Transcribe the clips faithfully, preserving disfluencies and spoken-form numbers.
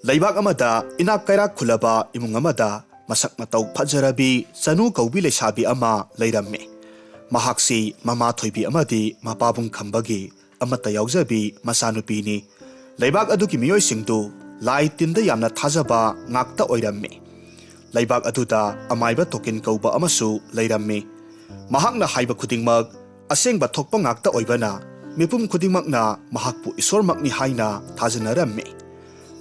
ꯂꯩꯕꯥꯛ ꯑꯃꯗ ꯏꯅꯥꯛ ꯀꯩꯔꯥꯛ ꯈꯨꯜꯂꯕ ꯏꯃꯨꯡ ꯑꯃꯗ ꯃꯁꯛ ꯃꯇꯧ ꯐꯖꯔꯕꯤ ꯆꯅꯨ ꯀꯧꯕꯤ ꯂꯩꯁꯥꯕꯤ ꯑꯃ ꯂꯩꯔꯝꯃꯤ꯫ ꯃꯍꯥꯛꯁꯤ ꯃꯃꯥ ꯊꯣꯏꯕꯤ ꯑꯃꯗꯤ ꯃꯄꯥꯕꯨꯡ ꯈꯝꯕꯒꯤ ꯑꯃꯠꯇ ꯌꯥꯎꯖꯕꯤ ꯃꯆꯥꯅꯨꯄꯤꯅꯤ꯫ ꯂꯩꯕꯥꯛ ꯑꯗꯨꯒꯤ ꯃꯤꯑꯣꯏꯁꯤꯡꯗꯨ ꯂꯥꯏ ꯇꯤꯟꯗ ꯌꯥꯝꯅ ꯊꯥꯖꯕ ꯉꯥꯛꯇ ꯑꯣꯏꯔꯝꯃꯤ꯫ ꯂꯩꯕꯥꯛ ꯑꯗꯨꯗ ꯑꯃꯥꯏꯕ ꯇꯣꯀꯤꯟ ꯀꯧꯕ ꯑꯃꯁꯨ ꯂꯩꯔꯝꯃꯤ꯫ ꯃꯍꯥꯛꯅ ꯍꯥꯏꯕ ꯈꯨꯗꯤꯡꯃꯛ ꯑꯁꯦꯡꯕ ꯊꯣꯛꯄ ꯉꯥꯛꯇ ꯑꯣꯏꯕꯅ ꯃꯤꯄꯨꯝ ꯈꯨꯗꯤꯡꯃꯛꯅ ꯃꯍꯥꯛꯄꯨ ꯏꯁꯣꯔꯃꯛꯅꯤ ꯍꯥꯏꯅ ꯊꯥꯖꯅꯔꯝꯃꯤ꯫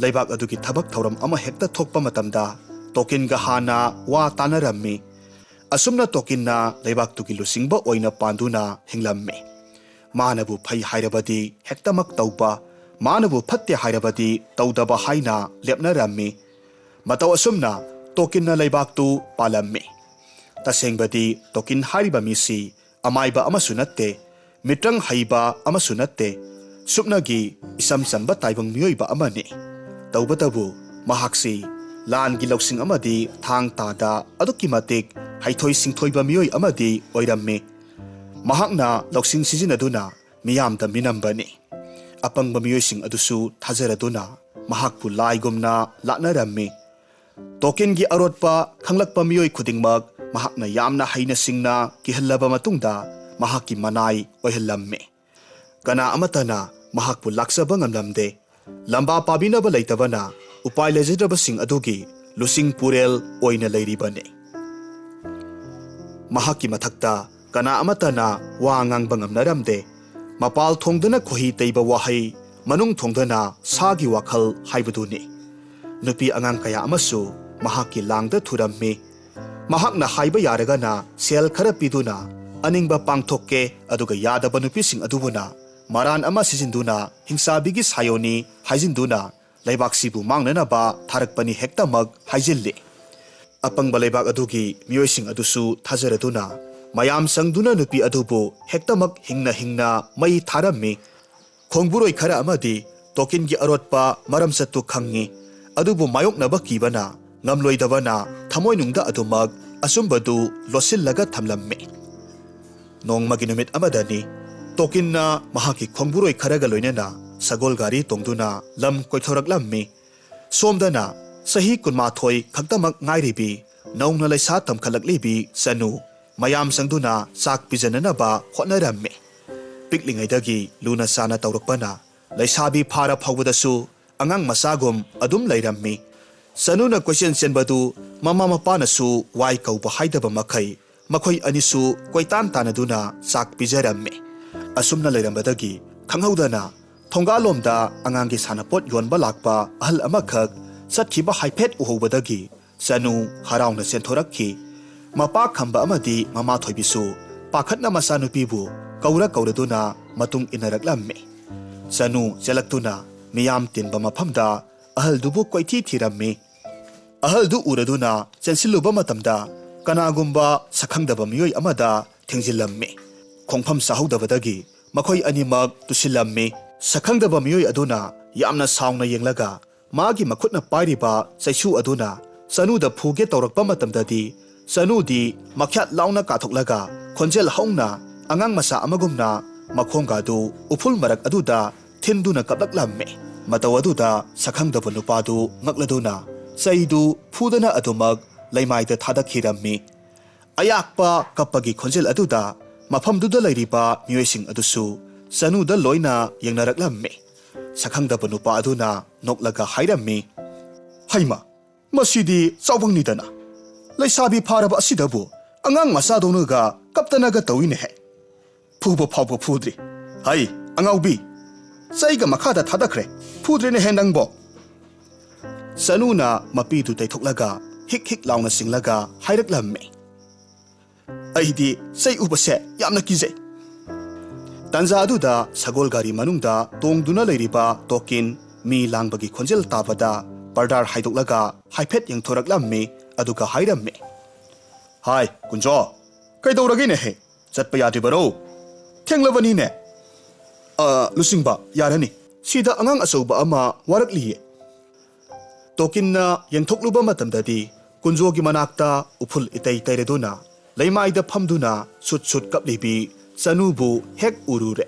ꯂꯩꯕꯥꯛ ꯑꯗꯨꯒꯤ ꯊꯕꯛ ꯊꯧꯔꯝ ꯑꯃ ꯍꯦꯛꯇ ꯊꯣꯛꯄ ꯃꯇꯝꯗ ꯇꯣꯀꯤꯟꯒ ꯍꯥꯟꯅ ꯋꯥ ꯇꯥꯅꯔꯝꯃꯤ꯫ ꯑꯁꯨꯝꯅ ꯇꯣꯀꯤꯟꯅ ꯂꯩꯕꯥꯛꯇꯨꯒꯤ ꯂꯨꯆꯤꯡꯕ ꯑꯣꯏꯅ ꯄꯥꯟꯗꯨꯅ ꯍꯤꯡꯂꯝꯃꯤ꯫ ꯃꯥꯅꯕꯨ ꯐꯩ ꯍꯥꯏꯔꯕꯗꯤ ꯍꯦꯛꯇꯃꯛ ꯇꯧꯕ, ꯃꯥꯅꯕꯨ ꯐꯠꯇꯦ ꯍꯥꯏꯔꯕꯗꯤ ꯇꯧꯗꯕ ꯍꯥꯏꯅ ꯂꯦꯞꯅꯔꯝꯃꯤ꯫ ꯃꯇꯧ ꯑꯁꯨꯝꯅ ꯇꯣꯀꯤꯟꯅ ꯂꯩꯕꯥꯛꯇꯨ ꯄꯥꯜꯂꯝꯃꯤ꯫ ꯇꯁꯦꯡꯕꯗꯤ ꯇꯣꯀꯤꯟ ꯍꯥꯏꯔꯤꯕ ꯃꯤꯁꯤ ꯑꯃꯥꯏꯕ ꯑꯃꯁꯨ ꯅꯠꯇꯦ, ꯃꯤꯇ꯭ꯔꯪ ꯍꯩꯕ ꯑꯃꯁꯨ ꯅꯠꯇꯦ, ꯁꯨꯞꯅꯒꯤ ꯏꯆꯝ ꯆꯝꯕ ꯇꯥꯏꯕꯪ ꯃꯤꯑꯣꯏꯕ ꯑꯃꯅꯤ꯫ ꯇꯧꯕꯇꯕꯨ ꯃꯍꯥꯛꯁꯤ ꯂꯥꯟꯒꯤ ꯂꯧꯁꯤꯡ ꯑꯃꯗꯤ ꯊꯥꯡ ꯇꯥꯗ ꯑꯗꯨꯛꯀꯤ ꯃꯇꯤꯛ ꯍꯩꯊꯣꯏ ꯁꯤꯡꯊꯣꯏꯕ ꯃꯤꯑꯣꯏ ꯑꯃꯗꯤ ꯑꯣꯏꯔꯝꯃꯤ꯫ ꯃꯍꯥꯛꯅ ꯂꯧꯁꯤꯡ ꯁꯤꯖꯤꯟꯅꯗꯨꯅ ꯃꯤꯌꯥꯝꯗ ꯃꯤꯅꯝꯕꯅꯤ꯫ ꯑꯄꯪꯕ ꯃꯤꯑꯣꯏꯁꯤꯡ ꯑꯗꯨꯁꯨ ꯊꯥꯖꯔꯗꯨꯅ ꯃꯍꯥꯛꯄꯨ ꯂꯥꯏꯒꯨꯝꯅ ꯂꯥꯠꯅꯔꯝꯃꯤ꯫ ꯇꯣꯀꯤꯟꯒꯤ ꯑꯔꯣꯠꯄ ꯈꯪꯂꯛꯄ ꯃꯤꯑꯣꯏ ꯈꯨꯗꯤꯡꯃꯛ ꯃꯍꯥꯛꯅ ꯌꯥꯝꯅ ꯍꯩꯅ ꯁꯤꯡꯅ ꯀꯤꯍꯜꯂꯕ ꯃꯇꯨꯡꯗ ꯃꯍꯥꯛꯀꯤ ꯃꯅꯥꯏ ꯑꯣꯏꯍꯜꯂꯝꯃꯤ꯫ ꯀꯅꯥ ꯑꯃꯠꯇꯅ ꯃꯍꯥꯛꯄꯨ ꯂꯥꯛꯆꯕ ꯉꯝꯂꯝꯗꯦ꯫ ꯂꯝꯕꯥ ꯄꯥꯕꯤꯅꯕ ꯂꯩꯇꯕꯅ ꯎꯄꯥꯏ ꯂꯩꯖꯗ꯭ꯔꯕꯁꯤꯡ ꯑꯗꯨꯒꯤ ꯂꯨꯆꯤꯡ ꯄꯨꯔꯦꯜ ꯑꯣꯏꯅ ꯂꯩꯔꯤꯕꯅꯤ꯫ ꯃꯍꯥꯛꯀꯤ ꯃꯊꯛꯇ ꯀꯅꯥ ꯑꯃꯠꯇꯅ ꯋꯥ ꯉꯥꯡꯕ ꯉꯝꯅꯔꯝꯗꯦ꯫ ꯃꯄꯥꯜ ꯊꯣꯡꯗꯅ ꯈꯣꯏꯍꯤ ꯇꯩꯕ ꯋꯥꯍꯩ, ꯃꯅꯨꯡ ꯊꯣꯡꯗꯅ ꯁꯥꯒꯤ ꯋꯥꯈꯜ ꯍꯥꯏꯕꯗꯨꯅꯤ꯫ ꯅꯨꯄꯤ ꯑꯉꯥꯡ ꯀꯌꯥ ꯑꯃꯁꯨ ꯃꯍꯥꯛꯀꯤ ꯂꯥꯡꯗ ꯊꯨꯔꯝꯃꯤ꯫ ꯃꯍꯥꯛꯅ ꯍꯥꯏꯕ ꯌꯥꯔꯒꯅ ꯁꯦꯜ ꯈꯔ ꯄꯤꯗꯨꯅ ꯑꯅꯤꯡꯕ ꯄꯥꯡꯊꯣꯛꯀꯦ, ꯑꯗꯨꯒ ꯌꯥꯗꯕ ꯅꯨꯄꯤꯁꯤꯡ ꯑꯗꯨꯕꯨꯅ ꯃꯔꯥꯟ ꯑꯃ ꯁꯤꯖꯤꯟꯗꯨꯅ ꯍꯤꯡꯆꯥꯕꯤꯒꯤ ꯁꯥꯌꯣꯟꯅꯤ ꯍꯥꯏꯖꯤꯟꯗꯨꯅ ꯂꯩꯕꯥꯛꯁꯤꯕꯨ ꯃꯥꯡꯅꯅꯕ ꯊꯥꯔꯛꯄꯅꯤ ꯍꯦꯛꯇꯃꯛ ꯍꯥꯏꯖꯤꯜꯂꯤ꯫ ꯑꯄꯪꯕ ꯂꯩꯕꯥꯛ ꯑꯗꯨꯒꯤ ꯃꯤꯑꯣꯏꯁꯤꯡ ꯑꯗꯨꯁꯨ ꯊꯥꯖꯔꯗꯨꯅ ꯃꯌꯥꯝ ꯆꯪꯗꯨꯅ ꯅꯨꯄꯤ ꯑꯗꯨꯕꯨ ꯍꯦꯛꯇꯃꯛ ꯍꯤꯡꯅ ꯍꯤꯡꯅ ꯃꯩ ꯊꯥꯔꯝꯃꯤ꯫ ꯈꯣꯡꯕꯨꯔꯣꯏ ꯈꯔ ꯑꯃꯗꯤ ꯇꯣꯀꯤꯟꯒꯤ ꯑꯔꯣꯠꯄ ꯃꯔꯝꯆꯠꯇꯨ ꯈꯪꯉꯤ, ꯑꯗꯨꯕꯨ ꯃꯥꯌꯣꯛꯅꯕ ꯀꯤꯕꯅ ꯉꯝꯂꯣꯏꯗꯕꯅ ꯊꯃꯣꯏꯅꯨꯡꯗ ꯑꯗꯨꯃꯛ ꯑꯆꯨꯝꯕꯗꯨ ꯂꯣꯠꯁꯤꯜꯂꯒ ꯊꯝꯂꯝꯃꯤ꯫ ꯅꯣꯡꯃꯒꯤ ꯅꯨꯃꯤꯠ ꯑꯃꯗꯅꯤ, ꯇꯣꯀꯤꯟꯅ ꯃꯍꯥꯛꯀꯤ ꯈꯣꯡꯕꯨꯔꯣꯏ ꯈꯔꯒ ꯂꯣꯏꯅꯅ ꯁꯒꯣꯜ ꯒꯥꯔꯤ ꯇꯣꯡꯗꯨꯅ ꯂꯝ ꯀꯣꯏꯊꯣꯔꯛꯂꯝꯃꯤ꯫ ꯁꯣꯝꯗꯅ ꯆꯍꯤ ꯀꯨꯟꯃꯥꯊꯣꯏ ꯈꯛꯇꯃꯛ ꯉꯥꯏꯔꯤꯕꯤ ꯅꯧꯅ ꯂꯩꯁꯥ ꯇꯝꯈꯠꯂꯛꯂꯤꯕꯤ ꯆꯅꯨ ꯃꯌꯥꯝ ꯆꯪꯗꯨꯅ ꯆꯥꯛ ꯄꯤꯖꯅꯅꯕ ꯍꯣꯠꯅꯔꯝꯃꯤ꯫ ꯄꯤꯛꯂꯤꯉꯩꯗꯒꯤ ꯂꯨꯅ ꯆꯥꯅ ꯇꯧꯔꯛꯄꯅ ꯂꯩꯁꯥꯕꯤ ꯐꯥꯔ ꯐꯥꯎꯕꯗꯁꯨ ꯑꯉꯥꯡ ꯃꯆꯥꯒꯨꯝ ꯑꯗꯨꯝ ꯂꯩꯔꯝꯃꯤ꯫ ꯆꯅꯨꯅ ꯀꯣꯏꯆꯦꯟ ꯆꯦꯟꯕꯗꯨ ꯃꯃꯥ ꯃꯄꯥꯅꯁꯨ ꯋꯥꯏ ꯀꯧꯕ ꯍꯥꯏꯗꯕ ꯃꯈꯩ ꯃꯈꯣꯏ ꯑꯅꯤꯁꯨ ꯀꯣꯏꯇꯥꯟ ꯇꯥꯟꯅꯗꯨꯅ ꯆꯥꯛ ꯄꯤꯖꯔꯝꯃꯤ꯫ ꯑꯁꯨꯝꯅ ꯂꯩꯔꯝꯕꯗꯒꯤ ꯈꯪꯍꯧꯗꯅ ꯊꯣꯡꯒꯥꯜꯂꯣꯝꯗ ꯑꯉꯥꯡꯒꯤ ꯁꯥꯟꯅꯄꯣꯠ ꯌꯣꯟꯕ ꯂꯥꯛꯄ ꯑꯍꯜ ꯑꯃꯈꯛ ꯆꯠꯈꯤꯕ ꯍꯥꯏꯐꯦꯠ ꯎꯍꯧꯕꯗꯒꯤ ꯆꯅꯨ ꯍꯔꯥꯎꯅ ꯆꯦꯟꯊꯣꯔꯛꯈꯤ꯫ ꯃꯄꯥ ꯈꯝꯕ ꯑꯃꯗꯤ ꯃꯃꯥ ꯊꯣꯏꯕꯤꯁꯨ ꯄꯥꯈꯠꯅ ꯃꯆꯥꯅꯨꯄꯤꯕꯨ ꯀꯧꯔ ꯀꯧꯔꯗꯨꯅ ꯃꯇꯨꯡ ꯏꯟꯅꯔꯛꯂꯝꯃꯤ꯫ ꯆꯅꯨ ꯆꯦꯜꯂꯛꯇꯨꯅ ꯃꯤꯌꯥꯝ ꯇꯤꯟꯕ ꯃꯐꯝꯗ ꯑꯍꯜꯗꯨꯕꯨ ꯀꯣꯏꯊꯤ ꯊꯤꯔꯝꯃꯤ꯫ ꯑꯍꯜꯗꯨ ꯎꯔꯗꯨꯅ ꯆꯦꯟꯁꯤꯜꯂꯨꯕ ꯃꯇꯝꯗ ꯀꯅꯥꯒꯨꯝꯕ ꯁꯛꯈꯪꯗꯕ ꯃꯤꯑꯣꯏ ꯑꯃꯗ ꯊꯦꯡꯖꯤꯜꯂꯝꯃꯤ꯫ ꯈꯣꯡꯐꯝ ꯆꯥꯍꯧꯗꯕꯗꯒꯤ ꯃꯈꯣꯏ ꯑꯅꯤꯃꯛ ꯇꯨꯁꯤꯜꯂꯝꯃꯤ꯫ ꯁꯛꯈꯪꯗꯕ ꯃꯤꯑꯣꯏ ꯑꯗꯨꯅ ꯌꯥꯝꯅ ꯁꯥꯎꯅ ꯌꯦꯡꯂꯒ ꯃꯥꯒꯤ ꯃꯈꯨꯠꯅ ꯄꯥꯏꯔꯤꯕ ꯆꯩꯁꯨ ꯑꯗꯨꯅ ꯆꯅꯨꯗ ꯐꯨꯒꯦ ꯇꯧꯔꯛꯄ ꯃꯇꯝꯗꯗꯤ ꯆꯅꯨꯗꯤ ꯃꯈ꯭ꯌꯥꯠ ꯂꯥꯎꯅ ꯀꯥꯊꯣꯛꯂꯒ ꯈꯣꯟꯖꯦꯜ ꯍꯧꯅ ꯑꯉꯥꯡ ꯃꯆꯥ ꯑꯃꯒꯨꯝꯅ ꯃꯈꯣꯡꯒꯥꯗꯨ ꯎꯐꯨꯜ ꯃꯔꯛ ꯑꯗꯨꯗ ꯊꯤꯟꯗꯨꯅ ꯀꯞꯂꯛꯂꯝꯃꯤ꯫ ꯃꯇꯧ ꯑꯗꯨꯗ ꯁꯛꯈꯪꯗꯕ ꯅꯨꯄꯥꯗꯨ ꯉꯛꯂꯗꯨꯅ ꯆꯩꯗꯨ ꯐꯨꯗꯅ ꯑꯗꯨꯃꯛ ꯂꯩꯃꯥꯏꯗ ꯊꯥꯗꯈꯤꯔꯝꯃꯤ꯫ ꯑꯌꯥꯛꯄ ꯀꯞꯄꯒꯤ ꯈꯣꯟꯖꯦꯜ ꯑꯗꯨꯗ ꯃꯐꯝꯗꯨꯗ ꯂꯩꯔꯤꯕ ꯃꯤꯑꯣꯏꯁꯤꯡ ꯑꯗꯨꯁꯨ ꯆꯅꯨꯗ ꯂꯣꯏꯅ ꯌꯦꯡꯅꯔꯛꯂꯝꯃꯤ꯫ ꯁꯛꯈꯪꯗꯕ ꯅꯨꯄꯥ ꯑꯗꯨꯅ ꯅꯣꯛꯂꯒ ꯍꯥꯏꯔꯝꯃꯤ, "ꯍꯩꯃ, ꯃꯁꯤꯗꯤ ꯆꯥꯎꯕꯪꯅꯤꯗꯅ꯫ ꯂꯩꯁꯥꯕꯤ ꯐꯥꯔꯕ ꯑꯁꯤꯗꯕꯨ ꯑꯉꯥꯡ ꯃꯆꯥꯗꯧꯅꯒ ꯀꯞꯇꯅꯒ ꯇꯧꯏꯅꯦꯍꯦ꯫ ꯐꯨꯕ ꯐꯥꯎꯕ ꯐꯨꯗ꯭ꯔꯤ꯫ ꯍꯩ, ꯑꯉꯥꯎꯕꯤ, ꯆꯩꯒ ꯃꯈꯥꯗ ꯊꯥꯗꯈ꯭ꯔꯦ꯫ ꯐꯨꯗ꯭ꯔꯦꯅꯦꯍꯦ ꯅꯪꯕꯣ?" ꯆꯅꯨꯅ ꯃꯄꯤꯗꯨ ꯇꯩꯊꯣꯛꯂꯒ ꯍꯤꯛ ꯍꯤꯛ ꯂꯥꯎꯅ ꯆꯤꯡꯂꯒ ꯍꯥꯏꯔꯛꯂꯝꯃꯤ, "ꯑꯩꯗꯤ ꯆꯩ ꯎꯕꯁꯦ ꯌꯥꯝꯅ ꯀꯤꯖꯩ"꯫ ꯇꯥꯟꯖꯥ ꯑꯗꯨꯗ ꯁꯒꯣꯜ ꯒꯥꯔꯤ ꯃꯅꯨꯡꯗ ꯇꯣꯡꯗꯨꯅ ꯂꯩꯔꯤꯕ ꯇꯣꯀꯤꯟ ꯃꯤ ꯂꯥꯡꯕꯒꯤ ꯈꯣꯟꯖꯦꯜ ꯇꯥꯕꯗ ꯄꯔꯗꯥꯔ ꯍꯥꯏꯗꯣꯛꯂꯒ ꯍꯥꯏꯐꯦꯠ ꯌꯦꯡꯊꯣꯔꯛꯂꯝꯃꯤ꯫ ꯑꯗꯨꯒ ꯍꯥꯏꯔꯝꯃꯤ, "ꯍꯥꯏ, ꯀꯨꯟꯖꯣ, ꯀꯩꯗꯧꯔꯒꯦꯅꯦꯍꯦ? ꯆꯠꯄ ꯌꯥꯗ꯭ꯔꯤꯕꯔꯣ? ꯊꯦꯡꯂꯕꯅꯤꯅꯦ꯫ ꯑ, ꯂꯨꯆꯤꯡꯕ, ꯌꯥꯔꯅꯤ꯫ ꯁꯤꯗ ꯑꯉꯥꯡ ꯑꯆꯧꯕ ꯑꯃ ꯋꯥꯔꯛꯂꯤꯌꯦ"꯫ ꯇꯣꯀꯤꯟꯅ ꯌꯦꯡꯊꯣꯛꯂꯨꯕ ꯃꯇꯝꯗꯗꯤ ꯀꯨꯟꯖꯣꯒꯤ ꯃꯅꯥꯛꯇ ꯎꯐꯨꯜ ꯏꯇꯩ ꯇꯩꯔꯗꯨꯅ ꯂꯩꯃꯥꯏꯗ ꯐꯝꯗꯨꯅ ꯁꯨꯠ ꯁꯨꯠ ꯀꯞꯂꯤꯕꯤ ꯆꯅꯨꯕꯨ ꯍꯦꯛ ꯎꯔꯨꯔꯦ꯫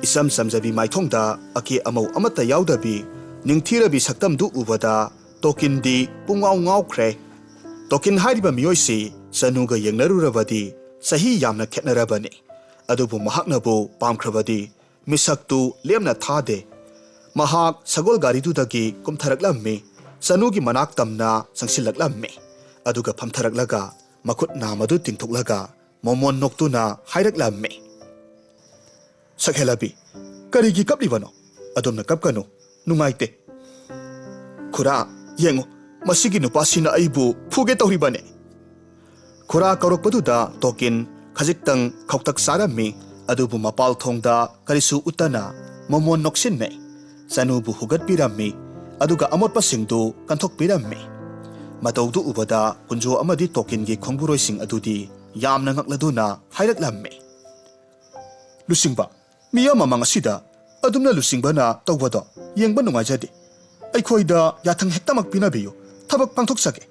ꯏꯆꯝ ꯆꯝꯖꯕꯤ ꯃꯥꯏꯊꯣꯡꯗ ꯑꯀꯦ ꯑꯃꯧ ꯑꯃꯠꯇ ꯌꯥꯎꯗꯕꯤ ꯅꯤꯡꯊꯤꯔꯕꯤ ꯁꯛꯇꯝꯗꯨ ꯎꯕꯗ ꯇꯣꯀꯤꯟꯗꯤ ꯄꯨꯡꯉꯥꯎ ꯉꯥꯎꯈ꯭ꯔꯦ꯫ ꯇꯣꯀꯤꯟ ꯍꯥꯏꯔꯤꯕ ꯃꯤꯑꯣꯏꯁꯤ ꯆꯅꯨꯒ ꯌꯦꯡꯅꯔꯨꯔꯕꯗꯤ ꯆꯍꯤ ꯌꯥꯝꯅ ꯈꯦꯠꯅꯔꯕꯅꯤ꯫ ꯑꯗꯨꯕꯨ ꯃꯍꯥꯛꯅꯕꯨ ꯄꯥꯝꯈ꯭ꯔꯕꯗꯤ ꯃꯤꯁꯛꯇꯨ ꯂꯦꯝꯅ ꯊꯥꯗꯦ꯫ ꯃꯍꯥꯛ ꯁꯒꯣꯜ ꯒꯥꯔꯤꯗꯨꯗꯒꯤ ꯀꯨꯝꯊꯔꯛꯂꯝꯃꯤ꯫ ꯆꯅꯨꯒꯤ ꯃꯅꯥꯛ ꯇꯝꯅ ꯆꯪꯁꯤꯜꯂꯛꯂꯝꯃꯤ꯫ ꯑꯗꯨꯒ ꯐꯝꯊꯔꯛꯂꯒ ꯃꯈꯨꯠ ꯅꯥꯝꯃꯗꯨ ꯇꯤꯡꯊꯣꯛꯂꯒ ꯃꯣꯃꯣꯟ ꯅꯣꯛꯇꯨꯅ ꯍꯥꯏꯔꯛꯂꯝꯃꯤ, "ꯁꯛꯍꯦꯜꯂꯕꯤ, ꯀꯔꯤꯒꯤ ꯀꯞꯂꯤꯕꯅꯣ? ꯑꯗꯣꯝꯅ ꯀꯞꯀꯅꯨ, ꯅꯨꯡꯉꯥꯏꯇꯦ꯫ ꯈꯨꯔꯥ, ꯌꯦꯡꯉꯨ, ꯃꯁꯤꯒꯤ ꯅꯨꯄꯥꯁꯤꯅ ꯑꯩꯕꯨ ꯐꯨꯒꯦ ꯇꯧꯔꯤꯕꯅꯦ!" ꯈꯨꯔꯥ ꯀꯧꯔꯛꯄꯗꯨꯗ ꯇꯣꯀꯤꯟ ꯈꯖꯤꯛꯇꯪ ꯈꯧꯇꯛ ꯆꯥꯔꯝꯃꯤ꯫ ꯑꯗꯨꯕꯨ ꯃꯄꯥꯜ ꯊꯣꯡꯗ ꯀꯔꯤꯁꯨ ꯎꯠꯇꯅ ꯃꯣꯃꯣꯟ ꯅꯣꯛꯁꯤꯟꯅꯩ꯫ ꯆꯅꯨꯕꯨ ꯍꯨꯒꯠꯄꯤꯔꯝꯃꯤ꯫ ꯑꯗꯨꯒ ꯑꯃꯣꯠꯄꯁꯤꯡꯗꯨ ꯀꯟꯊꯣꯛꯄꯤꯔꯝꯃꯤ꯫ ꯃꯇꯧꯗꯨ ꯎꯕꯗ ꯀꯨꯟꯖꯣ ꯑꯃꯗꯤ ꯇꯣꯀꯤꯟꯒꯤ ꯈꯣꯡꯕꯨꯔꯣꯏꯁꯤꯡ ꯑꯗꯨꯗꯤ ꯌꯥꯝꯅ ꯉꯛꯂꯗꯨꯅ ꯍꯥꯏꯔꯛꯂꯝꯃꯤ, "ꯂꯨꯆꯤꯡꯕ, ꯃꯤꯌꯥꯝ ꯃꯃꯥꯡ ꯑꯁꯤꯗ ꯑꯗꯨꯝꯅ ꯂꯨꯆꯤꯡꯕꯅ ꯇꯧꯕꯗꯣ ꯌꯦꯡꯕ ꯅꯨꯡꯉꯥꯏꯖꯗꯦ꯫ ꯑꯩꯈꯣꯏꯗ ꯌꯥꯊꯪ ꯍꯦꯛꯇꯃꯛ ꯄꯤꯅꯕꯤꯌꯨ꯫ ꯊꯕꯛ ꯄꯥꯡꯊꯣꯛꯆꯒꯦ꯫"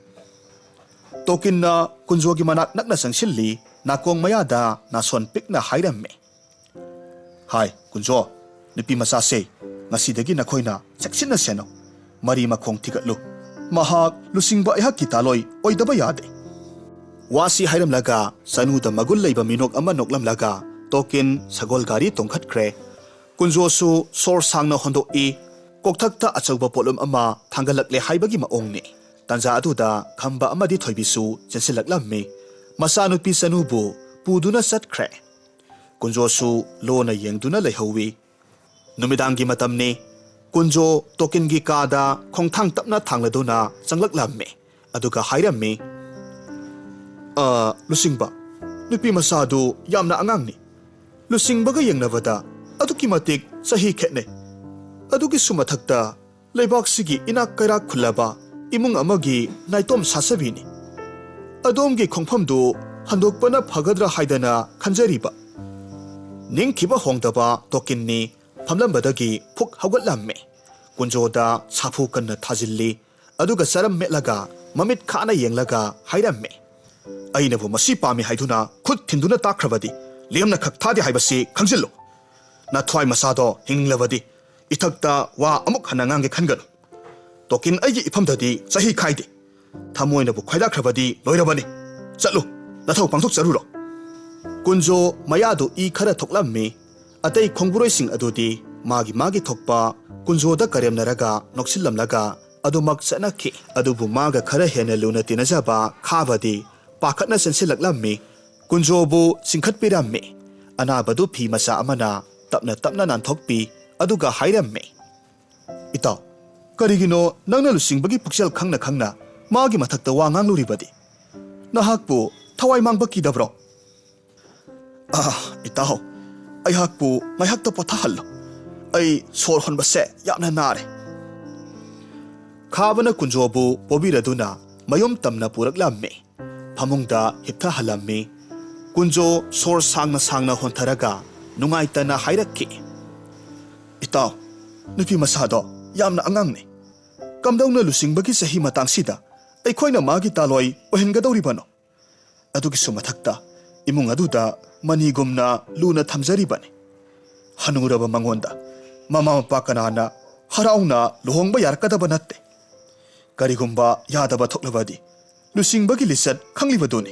ꯇꯣꯀꯤꯟꯅ ꯀꯨꯟꯖꯣꯒꯤ ꯃꯅꯥꯛ ꯅꯛꯅ ꯆꯪꯁꯤꯜꯂꯤ꯫ ꯅꯥꯀꯣꯡ ꯃꯌꯥꯗ ꯅꯥꯁꯣꯟ ꯄꯤꯛꯅ ꯍꯥꯏꯔꯝꯃꯤ, "ꯍꯥꯏ, ꯀꯨꯟꯖꯣ, ꯅꯨꯄꯤ ꯃꯆꯥꯁꯦ, ꯉꯁꯤꯗꯒꯤ ꯅꯈꯣꯏꯅ ꯆꯦꯛꯁꯤꯟꯅ ꯁꯦꯟꯅꯧ꯫ ꯃꯔꯤ ꯃꯈꯣꯡ ꯊꯤꯒꯠꯂꯨ꯫ ꯃꯍꯥꯛ ꯂꯨꯆꯤꯡꯕ ꯑꯩꯍꯥꯛꯀꯤ ꯇꯥꯂꯣꯏ ꯑꯣꯏꯗꯕ ꯌꯥꯗꯦ꯫" ꯋꯥꯁꯤ ꯍꯥꯏꯔꯝꯂꯒ ꯆꯅꯨꯗ ꯃꯒꯨꯟ ꯂꯩꯕ ꯃꯤꯅꯣꯛ ꯑꯃ ꯅꯣꯛꯂꯝꯂꯒ ꯇꯣꯀꯤꯟ ꯁꯒꯣꯜ ꯒꯥꯔꯤ ꯇꯣꯡꯈꯠꯈ꯭ꯔꯦ꯫ ꯀꯨꯟꯖꯣꯁꯨ ꯁꯣꯔ ꯁꯥꯡꯅ ꯍꯣꯟꯗꯣꯛꯏ꯫ ꯀꯣꯛꯊꯛꯇ ꯑꯆꯧꯕ ꯄꯣꯠꯂꯨꯝ ꯑꯃ ꯊꯥꯡꯒꯠꯂꯛꯂꯦ ꯍꯥꯏꯕꯒꯤ ꯃꯑꯣꯡꯅꯤ꯫ ꯇꯥꯟꯖꯥ ꯑꯗꯨꯗ ꯈꯝꯕ ꯑꯃꯗꯤ ꯊꯣꯏꯕꯤꯁꯨ ꯆꯦꯟꯁꯤꯜꯂꯛꯂꯝꯃꯤ꯫ ꯃꯆꯥꯅꯨꯄꯤ ꯆꯅꯨꯕꯨ ꯄꯨꯗꯨꯅ ꯆꯠꯈ꯭ꯔꯦ꯫ ꯀꯨꯟꯖꯣꯁꯨ ꯂꯣꯟꯅ ꯌꯦꯡꯗꯨꯅ ꯂꯩꯍꯧꯋꯤ꯫ ꯅꯨꯃꯤꯗꯥꯡꯒꯤ ꯃꯇꯝꯅꯤ꯫ ꯀꯨꯟꯖꯣ ꯇꯣꯀꯤꯟꯒꯤ ꯀꯥꯗ ꯈꯣꯡꯊꯥꯡ ꯇꯞꯅ ꯊꯥꯡꯂꯗꯨꯅ ꯆꯪꯂꯛꯂꯝꯃꯤ꯫ ꯑꯗꯨꯒ ꯍꯥꯏꯔꯝꯃꯤ, "ꯑ, ꯂꯨꯆꯤꯡꯕ, ꯅꯨꯄꯤ ꯃꯆꯥꯗꯨ ꯌꯥꯝꯅ ꯑꯉꯥꯡꯅꯤ꯫ ꯂꯨꯆꯤꯡꯕꯒ ꯌꯦꯡꯅꯕꯗ ꯑꯗꯨꯛꯀꯤ ꯃꯇꯤꯛ ꯆꯍꯤ ꯈꯦꯠꯅꯩ꯫ ꯑꯗꯨꯒꯤꯁꯨ ꯃꯊꯛꯇ ꯂꯩꯕꯥꯛꯁꯤꯒꯤ ꯏꯅꯥꯛ ꯀꯩꯔꯥꯛ ꯈꯨꯜꯂꯕ ꯏꯃꯨꯡ ꯑꯃꯒꯤ ꯅꯥꯏꯇꯣꯝ ꯁꯥꯁꯕꯤꯅꯤ꯫ ꯑꯗꯣꯝꯒꯤ ꯈꯣꯡꯐꯝꯗꯨ ꯍꯟꯗꯣꯛꯄꯅ ꯐꯒꯗ꯭ꯔꯥ ꯍꯥꯏꯗꯅ ꯈꯟꯖꯔꯤꯕ꯫" ꯅꯤꯡꯈꯤꯕ ꯍꯣꯡꯗꯕ ꯇꯣꯀꯤꯟꯅꯤ꯫ ꯐꯝꯂꯝꯕꯗꯒꯤ ꯐꯨꯛ ꯍꯧꯒꯠꯂꯝꯃꯤ꯫ ꯀꯨꯟꯖꯣꯗ ꯁꯥꯐꯨ ꯀꯟꯅ ꯊꯥꯖꯤꯜꯂꯤ꯫ ꯑꯗꯨꯒ ꯆꯔꯝ ꯃꯦꯠꯂꯒ ꯃꯃꯤꯠ ꯈꯥꯅ ꯌꯦꯡꯂꯒ ꯍꯥꯏꯔꯝꯃꯤ, "ꯑꯩꯅꯕꯨ ꯃꯁꯤ ꯄꯥꯝꯃꯤ ꯍꯥꯏꯗꯨꯅ ꯈꯨꯠ ꯊꯤꯟꯗꯨꯅ ꯇꯥꯛꯈ꯭ꯔꯕꯗꯤ ꯂꯦꯝꯅ ꯈꯛ ꯊꯥꯗꯦ ꯍꯥꯏꯕꯁꯤ ꯈꯪꯖꯤꯜꯂꯨ꯫ ꯅꯊ꯭ꯋꯥꯏ ꯃꯆꯥꯗꯣ ꯍꯤꯡꯂꯕꯗꯤ ꯏꯊꯛꯇ ꯋꯥ ꯑꯃꯨꯛ ꯍꯟꯅ ꯉꯥꯡꯒꯦ ꯈꯟꯒꯅꯨ꯫ ꯇꯣꯀꯤꯟ ꯑꯩꯒꯤ ꯏꯐꯝꯗꯗꯤ ꯆꯍꯤ ꯈꯥꯏꯗꯦ꯫ ꯊꯃꯣꯏꯅꯕꯨ ꯈꯣꯏꯗꯥꯈ꯭ꯔꯕꯗꯤ ꯂꯣꯏꯔꯕꯅꯤ꯫ ꯆꯠꯂꯨ, ꯅꯊꯧ ꯄꯥꯡꯊꯣꯛꯆꯔꯨꯔꯣ꯫ ꯀꯨꯟꯖꯣ ꯃꯌꯥꯗꯨ ꯏ ꯈꯔ ꯊꯣꯛꯂꯝꯃꯤ꯫ ꯑꯇꯩ ꯈꯣꯡꯕꯨꯔꯣꯏꯁꯤꯡ ꯑꯗꯨꯗꯤ ꯃꯥꯒꯤ ꯃꯥꯒꯤ ꯊꯣꯛꯄ ꯀꯨꯟꯖꯣꯗ ꯀꯔꯦꯝꯅꯔꯒ ꯅꯣꯛꯁꯤꯜꯂꯝꯂꯒ ꯑꯗꯨꯃꯛ ꯆꯠꯅꯈꯤ꯫ ꯑꯗꯨꯕꯨ ꯃꯥꯒ ꯈꯔ ꯍꯦꯟꯅ ꯂꯨꯅ ꯇꯤꯟꯅꯖꯕ ꯈꯥꯕꯗꯤ ꯄꯥꯈꯠꯅ ꯆꯦꯟꯁꯤꯜꯂꯛꯂꯝꯃꯤ꯫ ꯀꯨꯟꯖꯣꯕꯨ ꯆꯤꯡꯈꯠꯄꯤꯔꯝꯃꯤ꯫ ꯑꯅꯥꯕꯗꯨ ꯐꯤ ꯃꯆꯥ ꯑꯃꯅ ꯇꯞꯅ ꯇꯞꯅ ꯅꯥꯟꯊꯣꯛꯄꯤ꯫ ꯑꯗꯨꯒ ꯍꯥꯏꯔꯝꯃꯤ, "ꯏꯇꯥꯎ, ꯀꯔꯤꯒꯤꯅꯣ ꯅꯪꯅ ꯂꯨꯆꯤꯡꯕꯒꯤ ꯄꯨꯛꯆꯦꯜ ꯈꯪꯅ ꯈꯪꯅ ꯃꯥꯒꯤ ꯃꯊꯛꯇ ꯋꯥ ꯉꯥꯡꯂꯨꯔꯤꯕꯗꯤ? ꯅꯍꯥꯛꯄꯨ ꯊꯋꯥꯏ ꯃꯥꯡꯕ ꯀꯤꯗꯕ꯭ꯔꯣ?" "ꯑꯥ, ꯏꯇꯥꯎ, ꯑꯩꯍꯥꯛꯄꯨ ꯉꯥꯏꯍꯥꯛꯇ ꯄꯣꯊꯥꯍꯜꯂꯨ꯫ ꯑꯩ ꯁꯣꯔ ꯍꯣꯟꯕꯁꯦ ꯌꯥꯝꯅ ꯅꯥꯔꯦ꯫" ꯈꯥꯕꯅ ꯀꯨꯟꯖꯣꯕꯨ ꯄꯣꯕꯤꯔꯗꯨꯅ ꯃꯌꯨꯝ ꯇꯝꯅ ꯄꯨꯔꯛꯂꯝꯃꯤ꯫ ꯐꯃꯨꯡꯗ ꯍꯤꯞꯊꯍꯜꯂꯝꯃꯤ꯫ ꯀꯨꯟꯖꯣ ꯁꯣꯔ ꯁꯥꯡꯅ ꯁꯥꯡꯅ ꯍꯣꯟꯊꯔꯒ ꯅꯨꯡꯉꯥꯏꯇꯅ ꯍꯥꯏꯔꯛꯈꯤ, "ꯏꯇꯥꯎ, ꯅꯨꯄꯤ ꯃꯆꯥꯗꯣ ꯌꯥꯝꯅ ꯑꯉꯥꯡꯅꯤ꯫ ꯀꯝꯗꯧꯅ ꯂꯨꯆꯤꯡꯕꯒꯤ ꯆꯍꯤ ꯃꯇꯥꯡꯁꯤꯗ ꯑꯩꯈꯣꯏꯅ ꯃꯥꯒꯤ ꯇꯥꯂꯣꯏ ꯑꯣꯏꯍꯟꯒꯗꯧꯔꯤꯕꯅꯣ? ꯑꯗꯨꯒꯤꯁꯨ ꯃꯊꯛꯇ ꯏꯃꯨꯡ ꯑꯗꯨꯗ ꯃꯅꯤꯒꯨꯝꯅ ꯂꯨꯅ ꯊꯝꯖꯔꯤꯕꯅꯤ꯫ ꯍꯅꯨꯔꯕ ꯃꯉꯣꯟꯗ ꯃꯃꯥ ꯃꯄꯥ ꯀꯅꯥꯅ ꯍꯔꯥꯎꯅ ꯂꯨꯍꯣꯡꯕ ꯌꯥꯔꯛꯀꯗꯕ ꯅꯠꯇꯦ꯫ ꯀꯔꯤꯒꯨꯝꯕ ꯌꯥꯗꯕ ꯊꯣꯛꯂꯕꯗꯤ ꯂꯨꯆꯤꯡꯕꯒꯤ ꯂꯤꯆꯠ ꯈꯪꯂꯤꯕꯗꯨꯅꯤ꯫"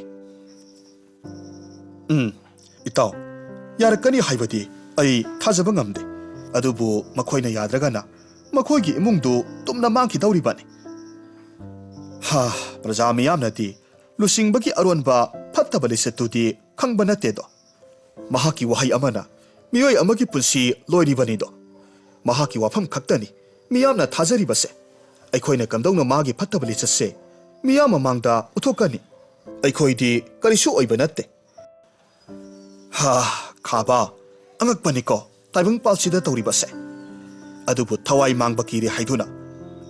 "ꯎꯝ, ꯏꯇꯥꯎ, ꯌꯥꯔꯛꯀꯅꯤ ꯍꯥꯏꯕꯗꯤ ꯑꯩ ꯊꯥꯖꯕ ꯉꯝꯗꯦ꯫ ꯑꯗꯨꯕꯨ ꯃꯈꯣꯏꯅ ꯌꯥꯗ꯭ꯔꯒꯅ ꯃꯈꯣꯏꯒꯤ ꯏꯃꯨꯡꯗꯨ ꯇꯨꯝꯅ ꯃꯥꯡꯈꯤꯗꯧꯔꯤꯕꯅꯤ꯫" ꯍꯥ, ꯄ꯭ꯔꯖꯥ ꯃꯤꯌꯥꯝꯅꯗꯤ ꯂꯨꯆꯤꯡꯕꯒꯤ ꯑꯔꯣꯟꯕ ꯐꯠꯇꯕ ꯂꯤꯆꯠꯇꯨꯗꯤ ꯈꯪꯕ ꯅꯠꯇꯦꯗꯣ꯫ ꯃꯍꯥꯛꯀꯤ ꯋꯥꯍꯩ ꯑꯃꯅ ꯃꯤꯑꯣꯏ ꯑꯃꯒꯤ ꯄꯨꯟꯁꯤ ꯂꯣꯏꯔꯤꯕꯅꯤꯗꯣ꯫ ꯃꯍꯥꯛꯀꯤ ꯋꯥꯐꯝ ꯈꯛꯇꯅꯤ ꯃꯤꯌꯥꯝꯅ ꯊꯥꯖꯔꯤꯕꯁꯦ꯫ ꯑꯩꯈꯣꯏꯅ ꯀꯝꯗꯧꯅ ꯃꯥꯒꯤ ꯐꯠꯇꯕ ꯂꯤꯆꯠꯁꯦ ꯃꯤꯌꯥꯝ ꯃꯃꯥꯡꯗ ꯎꯠꯊꯣꯛꯀꯅꯤ? ꯑꯩꯈꯣꯏꯗꯤ ꯀꯔꯤꯁꯨ ꯑꯣꯏꯕ ꯅꯠꯇꯦ꯫ ꯍꯥ, ꯈꯥꯕ, ꯑꯉꯛꯄꯅꯤꯀꯣ ꯇꯥꯏꯕꯪꯄꯥꯜꯁꯤꯗ ꯇꯧꯔꯤꯕꯁꯦ꯫ ꯑꯗꯨꯕꯨ ꯊꯋꯥꯏ ꯃꯥꯡꯕ ꯀꯤꯔꯦ ꯍꯥꯏꯗꯨꯅ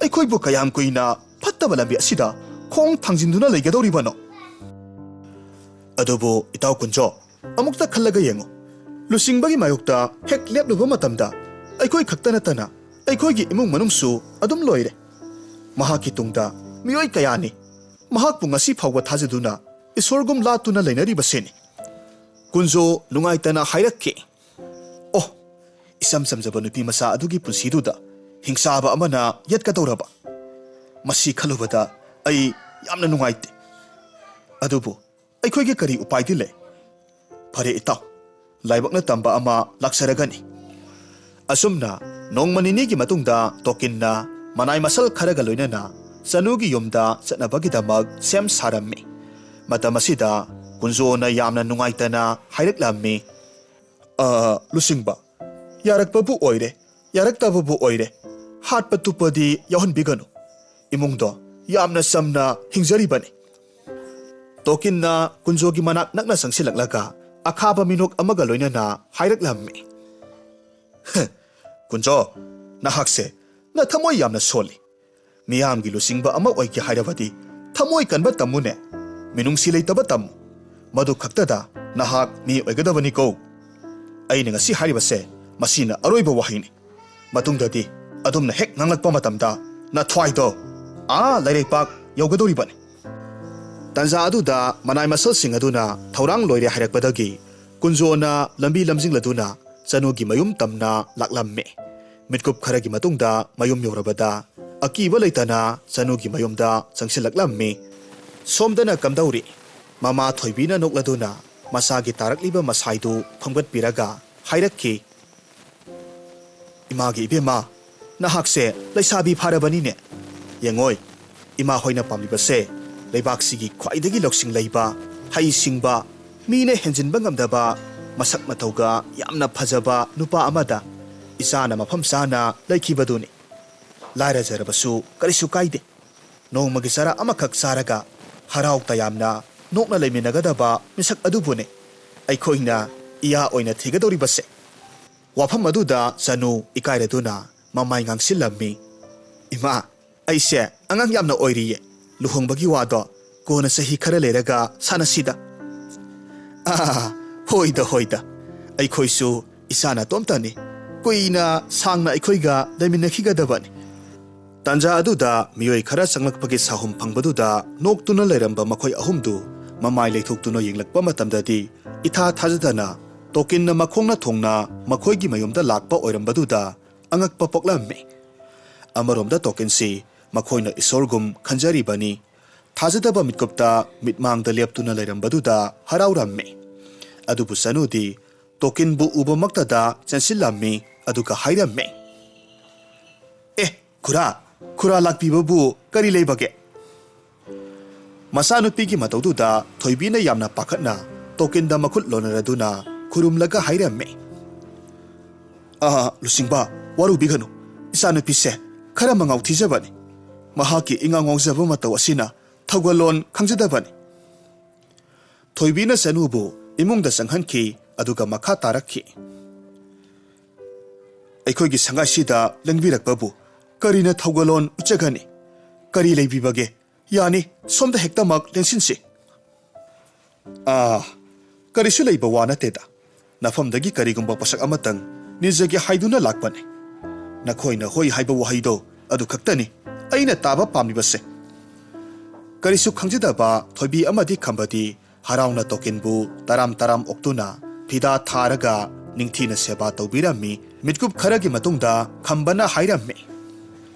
ꯑꯩꯈꯣꯏꯕꯨ ꯀꯌꯥꯝ ꯀꯨꯏꯅ ꯐꯠꯇꯕ ꯂꯝꯕꯤ ꯑꯁꯤꯗ ꯈꯣꯡ ꯊꯥꯡꯖꯤꯟꯗꯨꯅ ꯂꯩꯒꯗꯧꯔꯤꯕꯅꯣ? ꯑꯗꯨꯕꯨ ꯏꯇꯥꯎ ꯀꯨꯟꯖꯣ, ꯑꯃꯨꯛꯇ ꯈꯜꯂꯒ ꯌꯦꯡꯉꯨ꯫ ꯂꯨꯆꯤꯡꯕꯒꯤ ꯃꯥꯌꯣꯛꯇ ꯍꯦꯛ ꯂꯦꯞꯂꯨꯕ ꯃꯇꯝꯗ ꯑꯩꯈꯣꯏ ꯈꯛꯇ ꯅꯠꯇꯅ ꯑꯩꯈꯣꯏꯒꯤ ꯏꯃꯨꯡ ꯃꯅꯨꯡꯁꯨ ꯑꯗꯨꯝ ꯂꯣꯏꯔꯦ꯫ ꯃꯍꯥꯛꯀꯤ ꯇꯨꯡꯗ ꯃꯤꯑꯣꯏ ꯀꯌꯥꯅꯤ ꯃꯍꯥꯛꯄꯨ ꯉꯁꯤ ꯐꯥꯎꯕ ꯊꯥꯖꯗꯨꯅ ꯏꯁꯣꯔꯒꯨꯝ ꯂꯥꯠꯇꯨꯅ ꯂꯩꯅꯔꯤꯕꯁꯤꯅꯤ꯫" ꯀꯨꯟꯖꯣ ꯅꯨꯡꯉꯥꯏꯇꯅ ꯍꯥꯏꯔꯛꯈꯤ, "ꯑꯣ, ꯏꯆꯝ ꯆꯝꯖꯕ ꯅꯨꯄꯤ ꯃꯆꯥ ꯑꯗꯨꯒꯤ ꯄꯨꯟꯁꯤꯗꯨꯗ ꯍꯤꯡꯆꯥꯕ ꯑꯃꯅ ꯌꯦꯠꯀꯗꯧꯔꯕ꯫ ꯃꯁꯤ ꯈꯜꯂꯨꯕꯗ ꯑꯩ ꯌꯥꯝꯅ ꯅꯨꯡꯉꯥꯏꯇꯦ꯫ ꯑꯗꯨꯕꯨ ꯑꯩꯈꯣꯏꯒꯤ ꯀꯔꯤ ꯎꯄꯥꯏꯗꯤ ꯂꯩ? ꯐꯔꯦ ꯏꯇꯥꯎ, ꯂꯥꯏꯕꯛꯅ ꯇꯝꯕ ꯑꯃ ꯂꯥꯛꯆꯔꯒꯅꯤ꯫ ꯑꯁꯨꯝꯅ ꯅꯣꯡꯃ ꯅꯤꯅꯤꯒꯤ ꯃꯇꯨꯡꯗ ꯇꯣꯀꯤꯟꯅ ꯃꯅꯥꯏ ꯃꯁꯜ ꯈꯔꯒ ꯂꯣꯏꯅꯅ ꯆꯅꯨꯒꯤ ꯌꯨꯝꯗ ꯆꯠꯅꯕꯒꯤꯗꯃꯛ ꯁꯦꯝ ꯁꯥꯔꯝꯃꯤ꯫ ꯃꯇꯝ ꯑꯁꯤꯗ ꯀꯨꯟꯖꯣꯅ ꯌꯥꯝꯅ ꯅꯨꯡꯉꯥꯏꯇꯅ ꯍꯥꯏꯔꯛꯂꯝꯃꯤ, "ꯑ, ꯂꯨꯆꯤꯡꯕ, ꯌꯥꯔꯛꯄꯕꯨ ꯑꯣꯏꯔꯦ, ꯌꯥꯔꯛꯇꯕꯕꯨ ꯑꯣꯏꯔꯦ, ꯍꯥꯠꯄ ꯇꯨꯞꯄꯗꯤ ꯌꯥꯎꯍꯟꯕꯤꯒꯅꯨ꯫ ꯏꯃꯨꯡꯗꯣ ꯌꯥꯝꯅ ꯆꯝꯅ ꯍꯤꯡꯖꯔꯤꯕꯅꯤ꯫" ꯇꯣꯀꯤꯟꯅ ꯀꯨꯟꯖꯣꯒꯤ ꯃꯅꯥꯛ ꯅꯛꯅ ꯆꯪꯁꯤꯜꯂꯛꯂꯒ ꯑꯈꯥꯕ ꯃꯤꯅꯣꯛ ꯑꯃꯒ ꯂꯣꯏꯅꯅ ꯍꯥꯏꯔꯛꯂꯝꯃꯤ, "ꯍ, ꯀꯨꯟꯖꯣ, ꯅꯍꯥꯛꯁꯦ ꯅꯊꯃꯣꯏ ꯌꯥꯝꯅ ꯁꯣꯜꯂꯤ꯫ ꯃꯤꯌꯥꯝꯒꯤ ꯂꯨꯆꯤꯡꯕ ꯑꯃ ꯑꯣꯏꯒꯦ ꯍꯥꯏꯔꯕꯗꯤ ꯊꯃꯣꯏ ꯀꯟꯕ ꯇꯝꯃꯨꯅꯦ꯫ ꯃꯤꯅꯨꯡꯁꯤ ꯂꯩꯇꯕ ꯇꯝꯃꯨ꯫ ꯃꯗꯨ ꯈꯛꯇꯗ ꯅꯍꯥꯛ ꯃꯤ ꯑꯣꯏꯒꯗꯕꯅꯤꯀꯣ꯫ ꯑꯩꯅ ꯉꯁꯤ ꯍꯥꯏꯔꯤꯕꯁꯦ ꯃꯁꯤꯅ ꯑꯔꯣꯏꯕ ꯋꯥꯍꯩꯅꯤ꯫ ꯃꯇꯨꯡꯗꯗꯤ ꯑꯗꯨꯝꯅ ꯍꯦꯛ ꯉꯥꯡꯂꯛꯄ ꯃꯇꯝꯗ ꯅꯊ꯭ꯋꯥꯏꯗꯣ ꯑꯥ ꯂꯩꯔꯩꯄꯥꯛ ꯌꯧꯒꯗꯧꯔꯤꯕꯅꯤ꯫" ꯇꯟꯖꯥ ꯑꯗꯨꯗ ꯃꯅꯥꯏ ꯃꯁꯜꯁꯤꯡ ꯑꯗꯨꯅ ꯊꯧꯔꯥꯡ ꯂꯣꯏꯔꯦ ꯍꯥꯏꯔꯛꯄꯗꯒꯤ ꯀꯨꯟꯖꯣꯅ ꯂꯝꯕꯤ ꯂꯝꯖꯤꯡꯂꯗꯨꯅ ꯆꯅꯨꯒꯤ ꯃꯌꯨꯝ ꯇꯝꯅ ꯂꯥꯛꯂꯝꯃꯤ꯫ ꯃꯤꯠꯀꯨꯞ ꯈꯔꯒꯤ ꯃꯇꯨꯡꯗ ꯃꯌꯨꯝ ꯌꯧꯔꯕꯗ ꯑꯀꯤꯕ ꯂꯩꯇꯅ ꯆꯅꯨꯒꯤ ꯃꯌꯨꯝꯗ ꯆꯪꯁꯤꯜꯂꯛꯂꯝꯃꯤ꯫ ꯁꯣꯝꯗꯅ ꯀꯝꯗꯧꯔꯤ? ꯃꯃꯥ ꯊꯣꯏꯕꯤꯅ ꯅꯣꯛꯂꯗꯨꯅ ꯃꯆꯥꯒꯤ ꯇꯥꯔꯛꯂꯤꯕ ꯃꯁꯥꯏꯗꯨ ꯈꯣꯝꯒꯠꯄꯤꯔꯒ ꯍꯥꯏꯔꯛꯈꯤ, "ꯏꯃꯥꯒꯤ ꯏꯕꯦꯝꯃ, ꯅꯍꯥꯛꯁꯦ ꯂꯩꯁꯥꯕꯤ ꯐꯥꯔꯕꯅꯤꯅꯦ꯫ ꯌꯦꯡꯉꯣꯏ, ꯏꯃꯥ ꯍꯣꯏꯅ ꯄꯥꯝꯂꯤꯕꯁꯦ ꯂꯩꯕꯥꯛꯁꯤꯒꯤ ꯈ꯭ꯋꯥꯏꯗꯒꯤ ꯂꯧꯁꯤꯡ ꯂꯩꯕ, ꯍꯩꯁꯤꯡꯕ, ꯃꯤꯅ ꯍꯦꯟꯖꯤꯟꯕ ꯉꯝꯗꯕ, ꯃꯁꯛ ꯃꯇꯧꯒ ꯌꯥꯝꯅ ꯐꯖꯕ ꯅꯨꯄꯥ ꯑꯃꯗ ꯏꯆꯥꯅ ꯃꯐꯝ ꯆꯥꯅ ꯂꯩꯈꯤꯕꯗꯨꯅꯤ꯫ ꯂꯥꯏꯔꯖꯔꯕꯁꯨ ꯀꯔꯤꯁꯨ ꯀꯥꯏꯗꯦ꯫ ꯅꯣꯡꯃꯒꯤ ꯆꯔꯥ ꯑꯃꯈꯛ ꯆꯥꯔꯒ ꯍꯔꯥꯎ ꯇꯌꯥꯝꯅ ꯅꯣꯛꯅ ꯂꯩꯃꯤꯟꯅꯒꯗꯕ ꯃꯤꯁꯛ ꯑꯗꯨꯕꯨꯅꯤ ꯑꯩꯈꯣꯏꯅ ꯏꯌꯥ ꯑꯣꯏꯅ ꯊꯤꯒꯗꯧꯔꯤꯕꯁꯦ꯫" ꯋꯥꯐꯝ ꯑꯗꯨꯗ ꯆꯅꯨ ꯏꯀꯥꯏꯔꯗꯨꯅ ꯃꯃꯥꯏ ꯉꯥꯡꯁꯤꯜꯂꯝꯃꯤ꯫ "ꯏꯃꯥ, ꯑꯩꯁꯦ ꯑꯉꯥꯡ ꯌꯥꯝꯅ ꯑꯣꯏꯔꯤꯌꯦ꯫ ꯂꯨꯍꯣꯡꯕꯒꯤ ꯋꯥꯗꯣ ꯀꯣꯟꯅ ꯆꯍꯤ ꯈꯔ ꯂꯩꯔꯒ ꯁꯥꯟꯅꯁꯤꯗ꯫" "ꯑꯥ, ꯍꯣꯏꯗ, ꯍꯣꯏꯗ꯫ ꯑꯩꯈꯣꯏꯁꯨ ꯏꯆꯥ ꯅꯇꯣꯝꯇꯅꯤ꯫ ꯀꯨꯏꯅ ꯁꯥꯡꯅ ꯑꯩꯈꯣꯏꯒ ꯂꯩꯃꯤꯟꯅꯈꯤꯒꯗꯕꯅꯤ꯫" ꯇꯥꯟꯖꯥ ꯑꯗꯨꯗ ꯃꯤꯑꯣꯏ ꯈꯔ ꯆꯪꯂꯛꯄꯒꯤ ꯁꯥꯍꯨꯝ ꯐꯪꯕꯗꯨꯗ ꯅꯣꯛꯇꯨꯅ ꯂꯩꯔꯝꯕ ꯃꯈꯣꯏ ꯑꯍꯨꯝꯗꯨ ꯃꯃꯥꯏ ꯂꯩꯊꯣꯛꯇꯨꯅ ꯌꯦꯡꯂꯛꯄ ꯃꯇꯝꯗꯗꯤ ꯏꯊꯥ ꯊꯥꯖꯗꯅ ꯇꯣꯀꯤꯟꯅ ꯃꯈꯣꯡꯅ ꯊꯣꯡꯅ ꯃꯈꯣꯏꯒꯤ ꯃꯌꯨꯝꯗ ꯂꯥꯛꯄ ꯑꯣꯏꯔꯝꯕꯗꯨꯗ ꯑꯉꯛꯄ ꯄꯣꯛꯂꯝꯃꯤ꯫ ꯑꯃꯔꯣꯝꯗ ꯇꯣꯀꯤꯟꯁꯤ ꯃꯈꯣꯏꯅ ꯏꯁꯣꯔꯒꯨꯝ ꯈꯟꯖꯔꯤꯕꯅꯤ꯫ ꯊꯥꯖꯗꯕ ꯃꯤꯠꯀꯨꯞꯇ ꯃꯤꯠꯃꯥꯡꯗ ꯂꯦꯞꯇꯨꯅ ꯂꯩꯔꯝꯕꯗꯨꯗ ꯍꯔꯥꯎꯔꯝꯃꯤ꯫ ꯑꯗꯨꯕꯨ ꯁꯅꯨꯗꯤ ꯇꯣꯀꯤꯟꯕꯨ ꯎꯕꯃꯛꯇꯗ ꯆꯦꯟꯁꯤꯜꯂꯝꯃꯤ, ꯑꯗꯨꯒ ꯍꯥꯏꯔꯝꯃꯤ, "ꯑꯦ, ꯈꯨꯔꯥ, ꯈꯨꯔꯥ ꯂꯥꯛꯄꯤꯕꯕꯨ ꯀꯔꯤ ꯂꯩꯕꯒꯦ?" ꯃꯆꯥꯅꯨꯄꯤꯒꯤ ꯃꯇꯧꯗꯨꯗ ꯊꯣꯏꯕꯤꯅ ꯌꯥꯝꯅ ꯄꯥꯈꯠꯅ ꯇꯣꯀꯤꯟꯗ ꯃꯈꯨꯠ ꯂꯣꯟꯅꯔꯗꯨꯅ ꯈꯨꯔꯨꯝꯂꯒ ꯍꯥꯏꯔꯝꯃꯤ, "ꯑꯥ, ꯂꯨꯆꯤꯡꯕ, ꯋꯥꯔꯧꯕꯤꯒꯅꯨ꯫ ꯏꯆꯥꯅꯨꯄꯤꯁꯦ ꯈꯔ ꯃꯉꯥꯎ ꯊꯤꯖꯕꯅꯤ꯫ ꯃꯍꯥꯛꯀꯤ ꯏꯉꯥꯎ ꯉꯥꯎꯖꯕ ꯃꯇꯧ ꯑꯁꯤꯅ ꯊꯧꯒꯜꯂꯣꯟ ꯈꯪꯖꯗꯕꯅꯤ꯫" ꯊꯣꯏꯕꯤꯅ ꯁꯅꯨꯕꯨ ꯏꯃꯨꯡꯗ ꯆꯪꯍꯟꯈꯤ, ꯑꯗꯨꯒ ꯃꯈꯥ ꯇꯥꯔꯛꯈꯤ꯫ "ꯑꯩꯈꯣꯏꯒꯤ ꯁꯪꯒꯥꯏꯁꯤꯗ ꯂꯦꯡꯕꯤꯔꯛꯄꯕꯨ ꯀꯔꯤꯅ ꯊꯧꯒꯜꯂꯣꯟ ꯎꯠꯆꯒꯅꯤ? ꯀꯔꯤ ꯂꯩꯕꯤꯕꯒꯦ? ꯌꯥꯅꯤ, ꯁꯣꯝꯗ ꯍꯦꯛꯇꯃꯛ ꯂꯦꯡꯁꯤꯟꯁꯤ꯫" "ꯑꯥ, ꯀꯔꯤꯁꯨ ꯂꯩꯕ ꯋꯥ ꯅꯠꯇꯦꯗ꯫ ꯅꯐꯝꯗꯒꯤ ꯀꯔꯤꯒꯨꯝꯕ ꯄꯣꯠꯁꯛ ꯑꯃꯇꯪ ꯅꯤꯖꯒꯦ ꯍꯥꯏꯗꯨꯅ ꯂꯥꯛꯄꯅꯤ꯫ ꯅꯈꯣꯏꯅ ꯍꯣꯏ ꯍꯥꯏꯕ ꯋꯥꯍꯩꯗꯣ ꯑꯗꯨ ꯈꯛꯇꯅꯤ ꯑꯩꯅ ꯇꯥꯕ ꯄꯥꯝꯂꯤꯕꯁꯦ꯫" ꯀꯔꯤꯁꯨ ꯈꯪꯖꯗꯕ ꯊꯣꯏꯕꯤ ꯑꯃꯗꯤ ꯈꯝꯕꯗꯤ ꯍꯔꯥꯎꯅ ꯇꯣꯀꯤꯟꯕꯨ ꯇꯔꯥꯝ ꯇꯔꯥꯝ ꯑꯣꯛꯇꯨꯅ ꯐꯤꯗꯥ ꯊꯥꯔꯒ ꯅꯤꯡꯊꯤꯅ ꯁꯦꯕꯥ ꯇꯧꯕꯤꯔꯝꯃꯤ꯫ ꯃꯤꯠꯀꯨꯞ ꯈꯔꯒꯤ ꯃꯇꯨꯡꯗ ꯈꯝꯕꯅ ꯍꯥꯏꯔꯝꯃꯤ,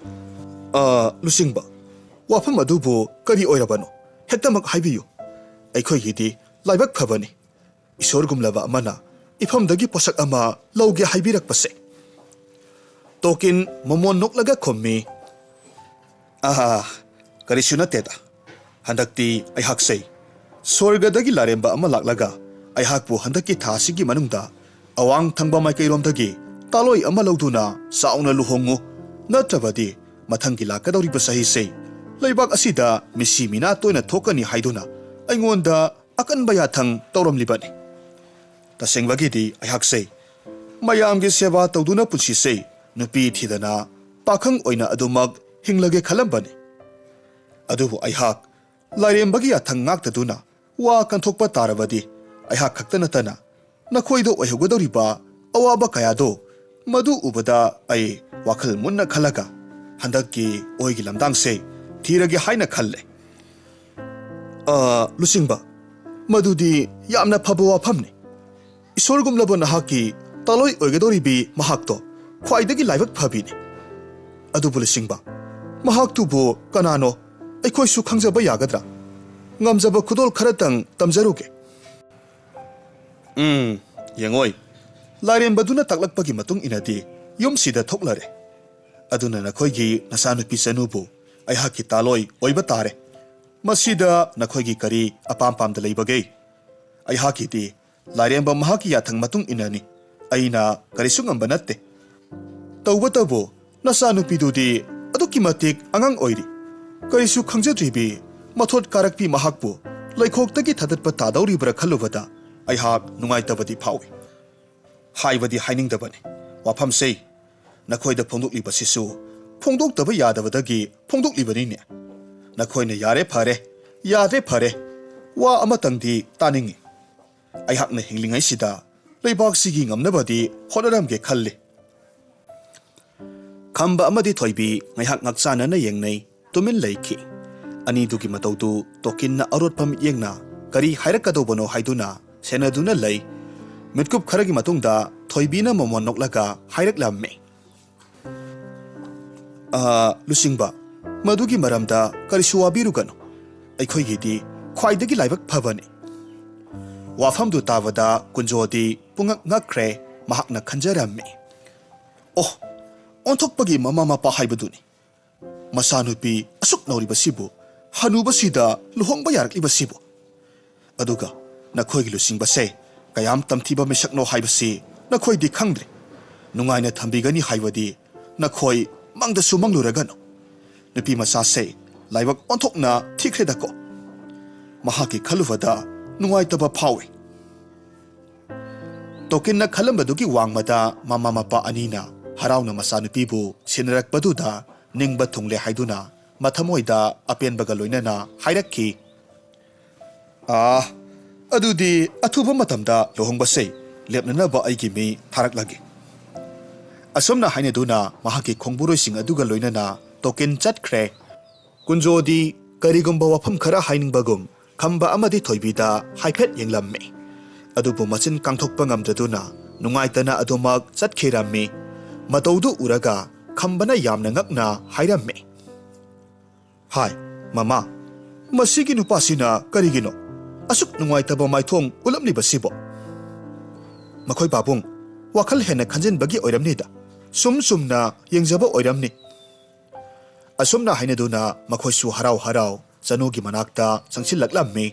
"ꯑ, ꯂꯨꯆꯤꯡꯕ, ꯋꯥꯐꯝ ꯑꯗꯨꯕꯨ ꯀꯔꯤ ꯑꯣꯏꯔꯕꯅꯣ? ꯍꯦꯛꯇꯃꯛ ꯍꯥꯏꯕꯤꯌꯨ꯫ ꯑꯩꯈꯣꯏꯒꯤꯗꯤ ꯂꯥꯏꯕꯛ ꯐꯕꯅꯤ꯫ ꯏꯁꯣꯔꯒꯨꯝꯂꯕ ꯑꯃꯅ ꯏꯐꯝꯗꯒꯤ ꯄꯣꯠꯁꯛ ꯑꯃ ꯂꯧꯒꯦ ꯍꯥꯏꯕꯤꯔꯛꯄꯁꯦ꯫" ꯇꯣꯀꯤꯟ ꯃꯃꯣꯟ ꯅꯣꯛꯂꯒ ꯈꯨꯝꯃꯤ, "ꯑꯍꯥ, ꯀꯔꯤꯁꯨ ꯅꯠꯇꯦꯗ꯫ ꯍꯟꯗꯛꯇꯤ ꯑꯩꯍꯥꯛꯁꯦ ꯁ꯭ꯋꯔꯒꯗꯒꯤ ꯂꯥꯏꯔꯦꯝꯕ ꯑꯃ ꯂꯥꯛꯂꯒ ꯑꯩꯍꯥꯛꯄꯨ ꯍꯟꯗꯛꯀꯤ ꯊꯥ ꯑꯁꯤꯒꯤ ꯃꯅꯨꯡꯗ ꯑꯋꯥꯡ ꯊꯪꯕ ꯃꯥꯏꯀꯩꯔꯣꯝꯗꯒꯤ ꯇꯥꯂꯣꯏ ꯑꯃ ꯂꯧꯗꯨꯅ ꯆꯥꯎꯅ ꯂꯨꯍꯣꯡꯉꯨ, ꯅꯠꯇ꯭ꯔꯕꯗꯤ ꯃꯊꯪꯒꯤ ꯂꯥꯛꯀꯗꯧꯔꯤꯕ ꯆꯍꯤꯁꯦ ꯂꯩꯕꯥꯛ ꯑꯁꯤꯗ ꯃꯤꯁꯤ ꯃꯤꯅꯥ ꯇꯣꯏꯅ ꯊꯣꯛꯀꯅꯤ ꯍꯥꯏꯗꯨꯅ ꯑꯩꯉꯣꯟꯗ ꯑꯀꯟꯕ ꯌꯥꯊꯪ ꯇꯧꯔꯝꯂꯤꯕꯅꯤ꯫ ꯇꯁꯦꯡꯕꯒꯤꯗꯤ ꯑꯩꯍꯥꯛꯁꯦ ꯃꯌꯥꯝꯒꯤ ꯁꯦꯕꯥ ꯇꯧꯗꯨꯅ ꯄꯨꯟꯁꯤꯁꯦ ꯅꯨꯄꯤ ꯊꯤꯗꯅ ꯄꯥꯈꯪ ꯑꯣꯏꯅ ꯑꯗꯨꯃꯛ ꯍꯤꯡꯂꯒꯦ ꯈꯜꯂꯝꯕꯅꯤ꯫ ꯑꯗꯨꯕꯨ ꯑꯩꯍꯥꯛ ꯂꯥꯏꯔꯦꯝꯕꯒꯤ ꯌꯥꯊꯪ ꯉꯥꯛꯇꯗꯨꯅ ꯋꯥ ꯀꯟꯊꯣꯛꯄ ꯇꯥꯔꯕꯗꯤ ꯑꯩꯍꯥꯛ ꯈꯛꯇ ꯅꯠꯇꯅ ꯅꯈꯣꯏꯗ ꯑꯣꯏꯍꯧꯒꯗꯧꯔꯤꯕ ꯑꯋꯥꯕ ꯀꯌꯥꯗꯣ, ꯃꯗꯨ ꯎꯕꯗ ꯑꯩ ꯋꯥꯈꯜ ꯃꯨꯟꯅ ꯈꯜꯂꯒ ꯍꯟꯗꯛꯀꯤ ꯑꯣꯏꯒꯤ ꯂꯝꯗꯥꯡꯁꯦ ꯊꯤꯔꯒꯦ ꯍꯥꯏꯅ ꯈꯜꯂꯦ꯫" "ꯑ, ꯂꯨꯆꯤꯡꯕ, ꯃꯗꯨꯗꯤ ꯌꯥꯝꯅ ꯐꯕ ꯋꯥꯐꯝꯅꯤ꯫ ꯏꯁꯣꯔꯒꯨꯝꯂꯕ ꯅꯍꯥꯛꯀꯤ ꯇꯥꯂꯣꯏ ꯑꯣꯏꯒꯗꯧꯔꯤꯕꯤ ꯃꯍꯥꯛꯇꯣ ꯈ꯭ꯋꯥꯏꯗꯒꯤ ꯂꯥꯏꯕꯛ ꯐꯕꯤꯅꯤ꯫ ꯑꯗꯨꯕꯨ ꯂꯨꯆꯤꯡꯕ, ꯃꯍꯥꯛꯇꯨꯕꯨ ꯀꯅꯥꯅꯣ? ꯑꯩꯈꯣꯏꯁꯨ ꯈꯪꯖꯕ ꯌꯥꯒꯗ꯭ꯔꯥ? ꯉꯝꯖꯕ ꯈꯨꯗꯣꯜ ꯈꯔꯇꯪ ꯇꯝꯖꯔꯨꯒꯦ꯫ ꯎꯝ, ꯌꯦꯡꯉꯣꯏ꯫ ꯂꯥꯏꯔꯦꯝꯕꯗꯨꯅ ꯇꯥꯛꯂꯛꯄꯒꯤ ꯃꯇꯨꯡ ꯏꯟꯅꯗꯤ ꯌꯨꯝꯁꯤꯗ ꯊꯣꯛꯂꯔꯦ꯫ ꯑꯗꯨꯅ ꯅꯈꯣꯏꯒꯤ ꯅꯆꯥꯅꯨꯄꯤ ꯆꯅꯨꯕꯨ ꯑꯩꯍꯥꯛꯀꯤ ꯇꯥꯂꯣꯏ ꯑꯣꯏꯕ ꯇꯥꯔꯦ꯫ ꯃꯁꯤꯗ ꯅꯈꯣꯏꯒꯤ ꯀꯔꯤ ꯑꯄꯥꯝ ꯄꯥꯝꯗ ꯂꯩꯕꯒꯦ? ꯑꯩꯍꯥꯛꯀꯤꯗꯤ ꯂꯥꯏꯔꯦꯝꯕ ꯃꯍꯥꯛꯀꯤ ꯌꯥꯊꯪ ꯃꯇꯨꯡ ꯏꯟꯅꯅꯤ꯫ ꯑꯩꯅ ꯀꯔꯤꯁꯨ ꯉꯝꯕ ꯅꯠꯇꯦ꯫ ꯇꯧꯕꯇꯕꯨ ꯅꯆꯥꯅꯨꯄꯤꯗꯨꯗꯤ ꯑꯗꯨꯛꯀꯤ ꯃꯇꯤꯛ ꯑꯉꯥꯡ ꯑꯣꯏꯔꯤ꯫ ꯀꯔꯤꯁꯨ ꯈꯪꯖꯗ꯭ꯔꯤꯕꯤ ꯃꯊꯣꯠ ꯀꯥꯔꯛꯄꯤ ꯃꯍꯥꯛꯄꯨ ꯂꯩꯈꯣꯛꯇꯒꯤ ꯊꯥꯗꯠꯄ ꯇꯥꯗꯧꯔꯤꯕ꯭ꯔꯥ ꯈꯜꯂꯨꯕꯗ ꯑꯩꯍꯥꯛ ꯅꯨꯡꯉꯥꯏꯇꯕꯗꯤ ꯐꯥꯎꯏ꯫ ꯍꯥꯏꯕꯗꯤ ꯍꯥꯏꯅꯤꯡꯗꯕꯅꯤ꯫ ꯋꯥꯐꯝꯁꯦ ꯅꯈꯣꯏꯗ ꯐꯣꯡꯗꯣꯛꯂꯤꯕꯁꯤꯁꯨ ꯐꯣꯡꯗꯣꯛꯇꯕ ꯌꯥꯗꯕꯗꯒꯤ ꯐꯣꯡꯗꯣꯛꯂꯤꯕꯅꯤꯅꯦ꯫ ꯅꯈꯣꯏꯅ ꯌꯥꯔꯦ ꯐꯔꯦ, ꯌꯥꯗ꯭ꯔꯦ ꯐꯔꯦ, ꯋꯥ ꯑꯃꯇꯪꯗꯤ ꯇꯥꯅꯤꯡꯏ꯫ ꯑꯩꯍꯥꯛꯅ ꯍꯤꯡꯂꯤꯉꯩꯁꯤꯗ ꯂꯩꯕꯥꯛꯁꯤꯒꯤ ꯉꯝꯅꯕꯗꯤ ꯍꯣꯠꯅꯔꯝꯒꯦ ꯈꯜꯂꯤ꯫ ꯈꯝꯕ ꯑꯃꯗꯤ ꯊꯣꯏꯕꯤ ꯉꯥꯏꯍꯥꯛ ꯉꯥꯛꯆꯥꯅꯅ ꯌꯦꯡꯅꯩ, ꯇꯨꯃꯤꯟ ꯂꯩꯈꯤ꯫ ꯑꯅꯤꯗꯨꯒꯤ ꯃꯇꯧꯗꯨ ꯇꯣꯀꯤꯟꯅ ꯑꯔꯣꯠꯄ ꯃꯤꯠꯌꯦꯡꯅ ꯀꯔꯤ ꯍꯥꯏꯔꯛꯀꯗꯧꯕꯅꯣ ꯍꯥꯏꯗꯨꯅ ꯁꯦꯟꯅꯗꯨꯅ ꯂꯩ꯫ ꯃꯤꯠꯀꯨꯞ ꯈꯔꯒꯤ ꯃꯇꯨꯡꯗ ꯊꯣꯏꯕꯤꯅ ꯃꯃꯣꯟ ꯅꯣꯛꯂꯒ ꯍꯥꯏꯔꯛꯂꯝꯃꯤ꯫ "ꯑ, ꯂꯨꯆꯤꯡꯕ, ꯃꯗꯨꯒꯤ ꯃꯔꯝꯗ ꯀꯔꯤꯁꯨ ꯋꯥꯕꯤꯔꯨꯒꯅꯨ꯫ ꯑꯩꯈꯣꯏꯒꯤꯗꯤ ꯈ꯭ꯋꯥꯏꯗꯒꯤ ꯂꯥꯏꯕꯛ ꯐꯕꯅꯤ꯫" ꯋꯥꯐꯝꯗꯨ ꯇꯥꯕꯗ ꯀꯨꯟꯖꯣꯗꯤ ꯄꯨꯡꯉꯛ ꯉꯛꯈ꯭ꯔꯦ꯫ ꯃꯍꯥꯛꯅ ꯈꯟꯖꯔꯝꯃꯤ, "ꯑꯣ, ꯑꯣꯟꯊꯣꯛꯄꯒꯤ ꯃꯃꯥ ꯃꯄꯥ ꯍꯥꯏꯕꯗꯨꯅꯤ꯫ ꯃꯆꯥꯅꯨꯄꯤ ꯑꯁꯨꯛ ꯅꯧꯔꯤꯕꯁꯤꯕꯨ ꯍꯅꯨꯕꯁꯤꯗ ꯂꯨꯍꯣꯡꯕ ꯌꯥꯔꯛꯂꯤꯕꯁꯤꯕꯨ꯫ ꯑꯗꯨꯒ ꯅꯈꯣꯏꯒꯤ ꯂꯨꯆꯤꯡꯕꯁꯦ ꯀꯌꯥꯝ ꯇꯝꯊꯤꯕ ꯃꯤꯁꯛꯅꯣ ꯍꯥꯏꯕꯁꯤ ꯅꯈꯣꯏꯗꯤ ꯈꯪꯗ꯭ꯔꯦ꯫ ꯅꯨꯡꯉꯥꯏꯅ ꯊꯝꯕꯤꯒꯅꯤ ꯍꯥꯏꯕꯗꯤ ꯅꯈꯣꯏ ꯃꯪꯗꯁꯨ ꯃꯪꯂꯨꯔꯒꯅꯨ꯫ ꯅꯨꯄꯤ ꯃꯆꯥꯁꯦ ꯂꯥꯏꯕꯛ ꯑꯣꯟꯊꯣꯛꯅ ꯊꯤꯈ꯭ꯔꯦꯗꯀꯣ꯫" ꯃꯍꯥꯛꯀꯤ ꯈꯜꯂꯨꯕꯗ ꯅꯨꯡꯉꯥꯏꯇꯕ ꯐꯥꯎꯏ꯫ ꯇꯣꯀꯤꯟꯅ ꯈꯜꯂꯝꯕꯗꯨꯒꯤ ꯋꯥꯡꯃꯗ ꯃꯃꯥ ꯃꯄꯥ ꯑꯅꯤꯅ ꯍꯔꯥꯎꯅ ꯃꯆꯥꯅꯨꯄꯤꯕꯨ ꯁꯤꯟꯅꯔꯛꯄꯗꯨꯗ ꯅꯤꯡꯕ ꯊꯨꯡꯂꯦ ꯍꯥꯏꯗꯨꯅ ꯃꯊꯃꯣꯏꯗ ꯑꯄꯦꯟꯕꯒ ꯂꯣꯏꯅꯅ ꯍꯥꯏꯔꯛꯈꯤ, "ꯑꯥ, ꯑꯗꯨꯗꯤ ꯑꯊꯨꯕ ꯃꯇꯝꯗ ꯂꯨꯍꯣꯡꯕꯁꯦ ꯂꯦꯞꯅꯅꯕ ꯑꯩꯒꯤ ꯃꯤ ꯊꯥꯔꯛꯂꯒꯦ꯫" ꯑꯁꯨꯝꯅ ꯍꯥꯏꯅꯗꯨꯅ ꯃꯍꯥꯛꯀꯤ ꯈꯣꯡꯕꯨꯔꯣꯏꯁꯤꯡ ꯑꯗꯨꯒ ꯂꯣꯏꯅꯅ ꯇꯣꯀꯤꯟ ꯆꯠꯈ꯭ꯔꯦ꯫ ꯀꯨꯟꯖꯣꯗꯤ ꯀꯔꯤꯒꯨꯝꯕ ꯋꯥꯐꯝ ꯈꯔ ꯍꯥꯏꯅꯤꯡꯕꯒꯨꯝ ꯈꯝꯕ ꯑꯃꯗꯤ ꯊꯣꯏꯕꯤꯗ ꯍꯥꯏꯐꯦꯠ ꯌꯦꯡꯂꯝꯃꯤ꯫ ꯑꯗꯨꯕꯨ ꯃꯆꯤꯟ ꯀꯥꯡꯊꯣꯛꯄ ꯉꯝꯗꯗꯨꯅ ꯅꯨꯡꯉꯥꯏꯇꯅ ꯑꯗꯨꯃꯛ ꯆꯠꯈꯤꯔꯝꯃꯤ꯫ ꯃꯇꯧꯗꯨ ꯎꯔꯒ ꯈꯝꯕꯅ ꯌꯥꯝꯅ ꯉꯛꯅ ꯍꯥꯏꯔꯝꯃꯤ, "ꯍꯥꯏ, ꯃꯃꯥ, ꯃꯁꯤꯒꯤ ꯅꯨꯄꯥꯁꯤꯅ ꯀꯔꯤꯒꯤꯅꯣ ꯑꯁꯨꯛ ꯅꯨꯡꯉꯥꯏꯇꯕ ꯃꯥꯏꯊꯣꯡ ꯎꯠꯂꯝꯂꯤꯕꯁꯤꯕꯣ?" "ꯃꯈꯣꯏ ꯄꯥꯕꯨꯡ ꯋꯥꯈꯜ ꯍꯦꯟꯅ ꯈꯟꯖꯤꯟꯕꯒꯤ ꯑꯣꯏꯔꯝꯅꯤꯗ, ꯁꯨꯝ ꯁꯨꯝꯅ ꯌꯦꯡꯖꯕ ꯑꯣꯏꯔꯝꯅꯤ꯫" ꯑꯁꯨꯝꯅ ꯍꯥꯏꯅꯗꯨꯅ ꯃꯈꯣꯏꯁꯨ ꯍꯔꯥꯎ ꯍꯔꯥꯎ ꯆꯅꯨꯒꯤ ꯃꯅꯥꯛꯇ ꯆꯪꯁꯤꯜꯂꯛꯂꯝꯃꯤ꯫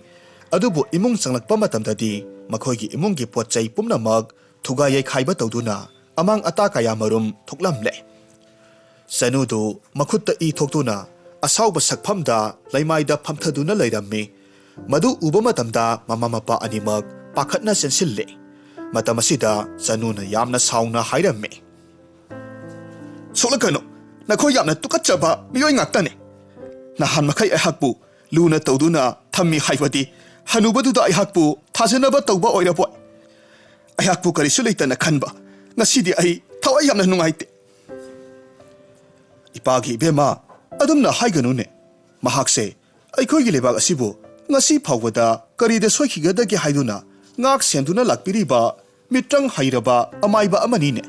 ꯑꯗꯨꯕꯨ ꯏꯃꯨꯡ ꯆꯪꯂꯛꯄ ꯃꯇꯝꯗꯗꯤ ꯃꯈꯣꯏꯒꯤ ꯏꯃꯨꯡꯒꯤ ꯄꯣꯠ ꯆꯩ ꯄꯨꯝꯅꯃꯛ ꯊꯨꯒꯥꯏ ꯌꯩꯈꯥꯏꯕ ꯇꯧꯗꯨꯅ ꯑꯃꯥꯡ ꯑꯇꯥ ꯀꯌꯥꯃꯔꯨꯝ ꯊꯣꯛꯂꯝꯂꯦ꯫ ꯆꯅꯨꯗꯨ ꯃꯈꯨꯠꯇ ꯏ ꯊꯣꯛꯇꯨꯅ ꯑꯁꯥꯎꯕ ꯁꯛꯐꯝꯗ ꯂꯩꯃꯥꯏꯗ ꯐꯝꯊꯗꯨꯅ ꯂꯩꯔꯝꯃꯤ꯫ ꯃꯗꯨ ꯎꯕ ꯃꯇꯝꯗ ꯃꯃꯥ ꯃꯄꯥ ꯑꯅꯤꯃꯛ ꯄꯥꯈꯠꯅ ꯆꯦꯟꯁꯤꯜꯂꯦ꯫ ꯃꯇꯝ ꯑꯁꯤꯗ ꯆꯅꯨꯅ ꯌꯥꯝꯅ ꯁꯥꯎꯅ ꯍꯥꯏꯔꯝꯃꯤ, "ꯁꯣꯛꯂꯛꯀꯅꯨ, ꯅꯈꯣꯏ ꯌꯥꯝꯅ ꯇꯨꯀꯠꯆꯕ ꯃꯤꯑꯣꯏ ꯉꯥꯛꯇꯅꯤ꯫ ꯅꯍꯥꯟ ꯃꯈꯩ ꯑꯩꯍꯥꯛꯄꯨ ꯂꯨꯅ ꯇꯧꯗꯨꯅ ꯊꯝꯃꯤ ꯍꯥꯏꯕꯗꯤ ꯍꯅꯨꯕꯗꯨꯗ ꯑꯩꯍꯥꯛꯄꯨ ꯊꯥꯖꯅꯕ ꯇꯧꯕ ꯑꯣꯏꯔꯕꯣꯏ? ꯑꯩꯍꯥꯛꯄꯨ ꯀꯔꯤꯁꯨ ꯂꯩꯇꯅ ꯈꯟꯕ꯫ ꯉꯁꯤꯗꯤ ꯑꯩ ꯊꯋꯥꯏ ꯌꯥꯝꯅ ꯅꯨꯡꯉꯥꯏꯇꯦ꯫" "ꯏꯄꯥꯒꯤ ꯏꯕꯦꯝꯃ, ꯑꯗꯨꯝꯅ ꯍꯥꯏꯒꯅꯨꯅꯦ꯫ ꯃꯍꯥꯛꯁꯦ ꯑꯩꯈꯣꯏꯒꯤ ꯂꯩꯕꯥꯛ ꯑꯁꯤꯕꯨ ꯉꯁꯤ ꯐꯥꯎꯕꯗ ꯀꯔꯤꯗ ꯁꯣꯏꯈꯤꯒꯗꯒꯦ ꯍꯥꯏꯗꯨꯅ ꯉꯥꯛ ꯁꯦꯟꯗꯨꯅ ꯂꯥꯛꯄꯤꯔꯤꯕ ꯃꯤꯇ꯭ꯔꯪ ꯍꯩꯔꯕ ꯑꯃꯥꯏꯕ ꯑꯃꯅꯤꯅꯦ꯫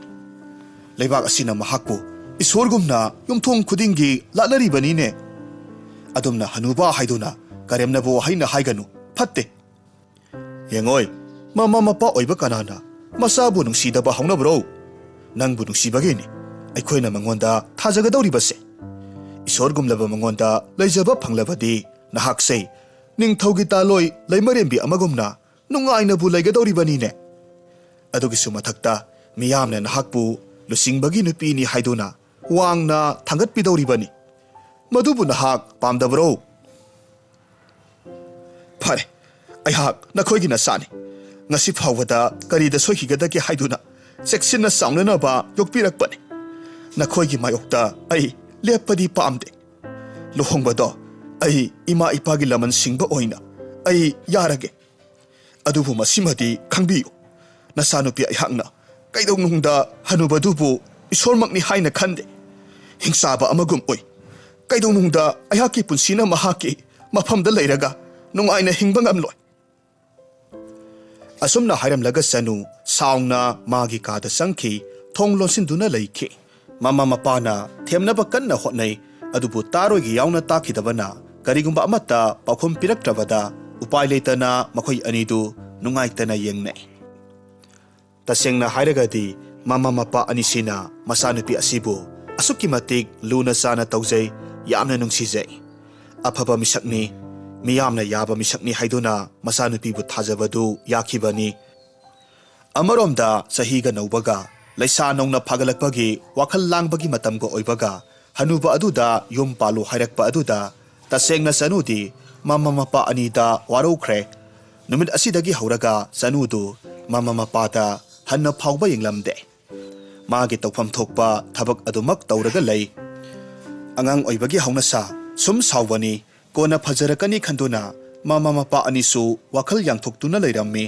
ꯂꯩꯕꯥꯛ ꯑꯁꯤꯅ ꯃꯍꯥꯛꯄꯨ ꯏꯁꯣꯔꯒꯨꯝꯅ ꯌꯨꯝꯊꯣꯡ ꯈꯨꯗꯤꯡꯒꯤ ꯂꯥꯠꯅꯔꯤꯕꯅꯤꯅꯦ꯫ ꯑꯗꯨꯝꯅ ꯍꯅꯨꯕ ꯍꯥꯏꯗꯨꯅ ꯀꯔꯦꯝꯅꯕ ꯋꯥꯍꯩꯅ ꯍꯥꯏꯒꯅꯨ, ꯐꯠꯇꯦ꯫" "ꯌꯦꯡꯉꯣꯏ, ꯃꯃꯥ ꯃꯄꯥ ꯑꯣꯏꯕ ꯀꯅꯥꯅ ꯃꯆꯥꯕꯨ ꯅꯨꯡꯁꯤꯗꯕ ꯍꯧꯅꯕ꯭ꯔꯣ? ꯅꯪꯕꯨ ꯅꯨꯡꯁꯤꯕꯒꯤꯅꯤ ꯑꯩꯈꯣꯏꯅ ꯃꯉꯣꯟꯗ ꯊꯥꯖꯒꯗꯧꯔꯤꯕꯁꯦ꯫ ꯏꯁꯣꯔꯒꯨꯝꯂꯕ ꯃꯉꯣꯟꯗ ꯂꯩꯖꯕ ꯐꯪꯂꯕꯗꯤ ꯅꯍꯥꯛꯁꯦ ꯅꯤꯡꯊꯧꯒꯤ ꯇꯥꯂꯣꯏ ꯂꯩꯃꯔꯦꯝꯕꯤ ꯑꯃꯒꯨꯝꯅ ꯅꯨꯡꯉꯥꯏꯅꯕꯨ ꯂꯩꯒꯗꯧꯔꯤꯕꯅꯤꯅꯦ꯫ ꯑꯗꯨꯒꯤꯁꯨ ꯃꯊꯛꯇ ꯃꯤꯌꯥꯝꯅ ꯅꯍꯥꯛꯄꯨ ꯂꯨꯆꯤꯡꯕꯒꯤ ꯅꯨꯄꯤꯅꯤ ꯍꯥꯏꯗꯨꯅ ꯋꯥꯡꯅ ꯊꯥꯡꯒꯠꯄꯤꯗꯧꯔꯤꯕꯅꯤ꯫ ꯃꯗꯨꯕꯨ ꯅꯍꯥꯛ ꯄꯥꯝꯗꯕ꯭ꯔꯣ?" "ꯐꯔꯦ, ꯑꯩꯍꯥꯛ ꯅꯈꯣꯏꯒꯤ ꯅꯆꯥꯅꯤ꯫ ꯉꯁꯤ ꯐꯥꯎꯕꯗ ꯀꯔꯤꯗ ꯁꯣꯏꯈꯤꯒꯗꯒꯦ ꯍꯥꯏꯗꯨꯅ ꯆꯦꯛꯁꯤꯟꯅ ꯆꯥꯎꯅꯅꯕ ꯌꯣꯛꯄꯤꯔꯛꯄꯅꯤ꯫ ꯅꯈꯣꯏꯒꯤ ꯃꯥꯌꯣꯛꯇ ꯑꯩ ꯂꯦꯞꯄꯗꯤ ꯄꯥꯝꯗꯦ꯫ ꯂꯨꯍꯣꯡꯕꯗꯣ ꯑꯩ ꯏꯃꯥ ꯏꯄꯥꯒꯤ ꯂꯃꯟ ꯁꯤꯡꯕ ꯑꯣꯏꯅ ꯑꯩ ꯌꯥꯔꯒꯦ꯫ ꯑꯗꯨꯕꯨ ꯃꯁꯤꯃꯗꯤ ꯈꯪꯕꯤꯌꯨ, ꯅꯆꯥꯅꯨꯄꯤ ꯑꯩꯍꯥꯛꯅ ꯀꯩꯗꯧꯅꯨꯡꯗ ꯍꯅꯨꯕꯗꯨꯕꯨ ꯏꯁꯣꯔꯃꯛꯅꯤ ꯍꯥꯏꯅ ꯈꯟꯗꯦ꯫ ꯍꯤꯡꯆꯥꯕ ꯑꯃꯒꯨꯝ ꯎꯏ꯫ ꯀꯩꯗꯧꯅꯨꯡꯗ ꯑꯩꯍꯥꯛꯀꯤ ꯄꯨꯟꯁꯤꯅ ꯃꯍꯥꯛꯀꯤ ꯃꯐꯝꯗ ꯂꯩꯔꯒ ꯅꯨꯡꯉꯥꯏꯅ ꯍꯤꯡꯕ ꯉꯝꯂꯣꯏ꯫" ꯑꯁꯨꯝꯅ ꯍꯥꯏꯔꯝꯂꯒ ꯆꯅꯨ ꯁꯥꯎꯅ ꯃꯥꯒꯤ ꯀꯥꯗ ꯆꯪꯈꯤ, ꯊꯣꯡ ꯂꯣꯟꯁꯤꯟꯗꯨꯅ ꯂꯩꯈꯤ꯫ ꯃꯃꯥ ꯃꯄꯥꯅ ꯊꯦꯝꯅꯕ ꯀꯟꯅ ꯍꯣꯠꯅꯩ, ꯑꯗꯨꯕꯨ ꯇꯥꯔꯣꯏꯒꯤ ꯌꯥꯎꯅ ꯇꯥꯈꯤꯗꯕꯅ ꯀꯔꯤꯒꯨꯝꯕ ꯑꯃꯠꯇ ꯄꯥꯎꯈꯨꯝ ꯄꯤꯔꯛꯇ꯭ꯔꯕꯗ ꯎꯄꯥꯏ ꯂꯩꯇꯅ ꯃꯈꯣꯏ ꯑꯅꯤꯗꯨ ꯅꯨꯡꯉꯥꯏꯇꯅ ꯌꯦꯡꯅꯩ꯫ ꯇꯁꯦꯡꯅ ꯍꯥꯏꯔꯒꯗꯤ ꯃꯃꯥ ꯃꯄꯥ ꯑꯅꯤꯁꯤꯅ ꯃꯆꯥꯅꯨꯄꯤ ꯑꯁꯤꯕꯨ ꯑꯁꯨꯛꯀꯤ ꯃꯇꯤꯛ ꯂꯨꯅ ꯆꯥꯅ ꯇꯧꯖꯩ, ꯌꯥꯝꯅ ꯅꯨꯡꯁꯤꯖꯩ꯫ ꯑꯐꯕ ꯃꯤꯁꯛꯅꯤ, ꯃꯤꯌꯥꯝꯅ ꯌꯥꯕ ꯃꯤꯁꯛꯅꯤ ꯍꯥꯏꯗꯨꯅ ꯃꯆꯥꯅꯨꯄꯤꯕꯨ ꯊꯥꯖꯕꯗꯨ ꯌꯥꯈꯤꯕꯅꯤ꯫ ꯑꯃꯔꯣꯝꯗ ꯆꯍꯤꯒ ꯅꯧꯕꯒ ꯂꯩꯁꯥ ꯅꯧꯅ ꯐꯥꯒꯠꯂꯛꯄꯒꯤ ꯋꯥꯈꯜ ꯂꯥꯡꯕꯒꯤ ꯃꯇꯝꯒ ꯑꯣꯏꯕꯒ ꯍꯅꯨꯕ ꯑꯗꯨꯗ ꯌꯨꯝ ꯄꯥꯜꯂꯨ ꯍꯥꯏꯔꯛꯄ ꯑꯗꯨꯗ ꯇꯁꯦꯡꯅ ꯆꯅꯨꯗꯤ ꯃꯃꯥ ꯃꯄꯥ ꯑꯅꯤꯗ ꯋꯥꯔꯧꯈ꯭ꯔꯦ꯫ ꯅꯨꯃꯤꯠ ꯑꯁꯤꯗꯒꯤ ꯍꯧꯔꯒ ꯆꯅꯨꯗꯨ ꯃꯃꯥ ꯃꯄꯥꯗ ꯍꯟꯅ ꯐꯥꯎꯕ ꯌꯦꯡꯂꯝꯗꯦ꯫ ꯃꯥꯒꯤ ꯇꯧꯐꯝ ꯊꯣꯛꯄ ꯊꯕꯛ ꯑꯗꯨꯃꯛ ꯇꯧꯔꯒ ꯂꯩ꯫ ꯑꯉꯥꯡ ꯑꯣꯏꯕꯒꯤ ꯍꯧꯅꯁꯥ ꯁꯨꯝ ꯁꯥꯎꯕꯅꯤ, ꯀꯣꯟꯅ ꯐꯖꯔꯛꯀꯅꯤ ꯈꯟꯗꯨꯅ ꯃꯃꯥ ꯃꯄꯥ ꯑꯅꯤꯁꯨ ꯋꯥꯈꯜ ꯌꯥꯡꯊꯣꯛꯇꯨꯅ ꯂꯩꯔꯝꯃꯤ꯫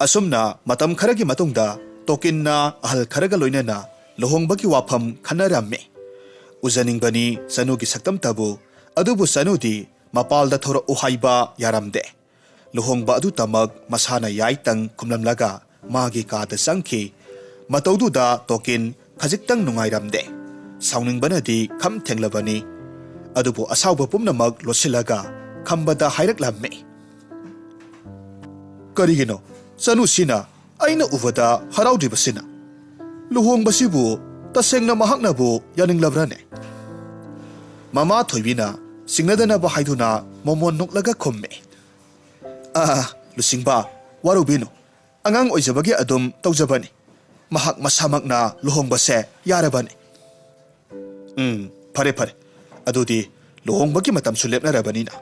ꯑꯁꯨꯝꯅ ꯃꯇꯝ ꯈꯔꯒꯤ ꯃꯇꯨꯡꯗ ꯇꯣꯀꯤꯟꯅ ꯑꯍꯜ ꯈꯔꯒ ꯂꯣꯏꯅꯅ ꯂꯨꯍꯣꯡꯕꯒꯤ ꯋꯥꯐꯝ ꯈꯟꯅꯔꯝꯃꯤ꯫ ꯎꯖꯅꯤꯡꯕꯅꯤ ꯆꯅꯨꯒꯤ ꯁꯛꯇꯝꯇꯕꯨ, ꯑꯗꯨꯕꯨ ꯆꯅꯨꯗꯤ ꯃꯄꯥꯜꯗ ꯊꯣꯔꯛꯎ ꯍꯥꯏꯕ ꯌꯥꯔꯝꯗꯦ꯫ ꯂꯨꯍꯣꯡꯕ ꯑꯗꯨꯇꯃꯛ ꯃꯁꯥꯅ ꯌꯥꯏꯇꯪ ꯈꯨꯝꯂꯝꯂꯒ ꯃꯥꯒꯤ ꯀꯥꯗ ꯆꯪꯈꯤ꯫ ꯃꯇꯧꯗꯨꯗ ꯇꯣꯀꯤꯟ ꯈꯖꯤꯛꯇꯪ ꯅꯨꯡꯉꯥꯏꯔꯝꯗꯦ꯫ ꯁꯥꯎꯅꯤꯡꯕꯅꯗꯤ ꯈꯝ ꯊꯦꯡꯂꯕꯅꯤ꯫ ꯑꯗꯨꯕꯨ ꯑꯁꯥꯎꯕ ꯄꯨꯝꯅꯃꯛ ꯂꯣꯠꯁꯤꯜꯂꯒ ꯈꯝꯕꯗ ꯍꯥꯏꯔꯛꯂꯝꯃꯤ, "ꯀꯔꯤꯒꯤꯅꯣ ꯆꯅꯨꯁꯤꯅ ꯑꯩꯅ ꯎꯕꯗ ꯍꯔꯥꯎꯗ꯭ꯔꯤꯕꯁꯤꯅ? ꯂꯨꯍꯣꯡꯕꯁꯤꯕꯨ ꯇꯁꯦꯡꯅ ꯃꯍꯥꯛꯅꯕꯨ ꯌꯥꯅꯤꯡꯂꯕ꯭ꯔꯥꯅꯦ?" ꯃꯃꯥ ꯊꯣꯏꯕꯤꯅ ꯆꯤꯡꯅꯗꯅꯕ ꯍꯥꯏꯗꯨꯅ ꯃꯣꯃꯣꯟ ꯅꯣꯛꯂꯒ ꯈꯨꯝꯃꯤ, "ꯑꯥ, ꯂꯨꯆꯤꯡꯕ, ꯋꯥꯔꯧꯕꯤꯅꯨ꯫ ꯑꯉꯥꯡ ꯑꯣꯏꯖꯕꯒꯤ ꯑꯗꯨꯝ ꯇꯧꯖꯕꯅꯤ꯫ ꯃꯍꯥꯛ ꯃꯁꯥꯃꯛꯅ ꯂꯨꯍꯣꯡꯕꯁꯦ ꯌꯥꯔꯕꯅꯤ꯫" "ꯎꯝ, ꯐꯔꯦ, ꯐꯔꯦ꯫ ꯑꯗꯨꯗꯤ ꯂꯨꯍꯣꯡꯕꯒꯤ ꯃꯇꯝꯁꯨ ꯂꯦꯞꯅꯔꯕꯅꯤꯅ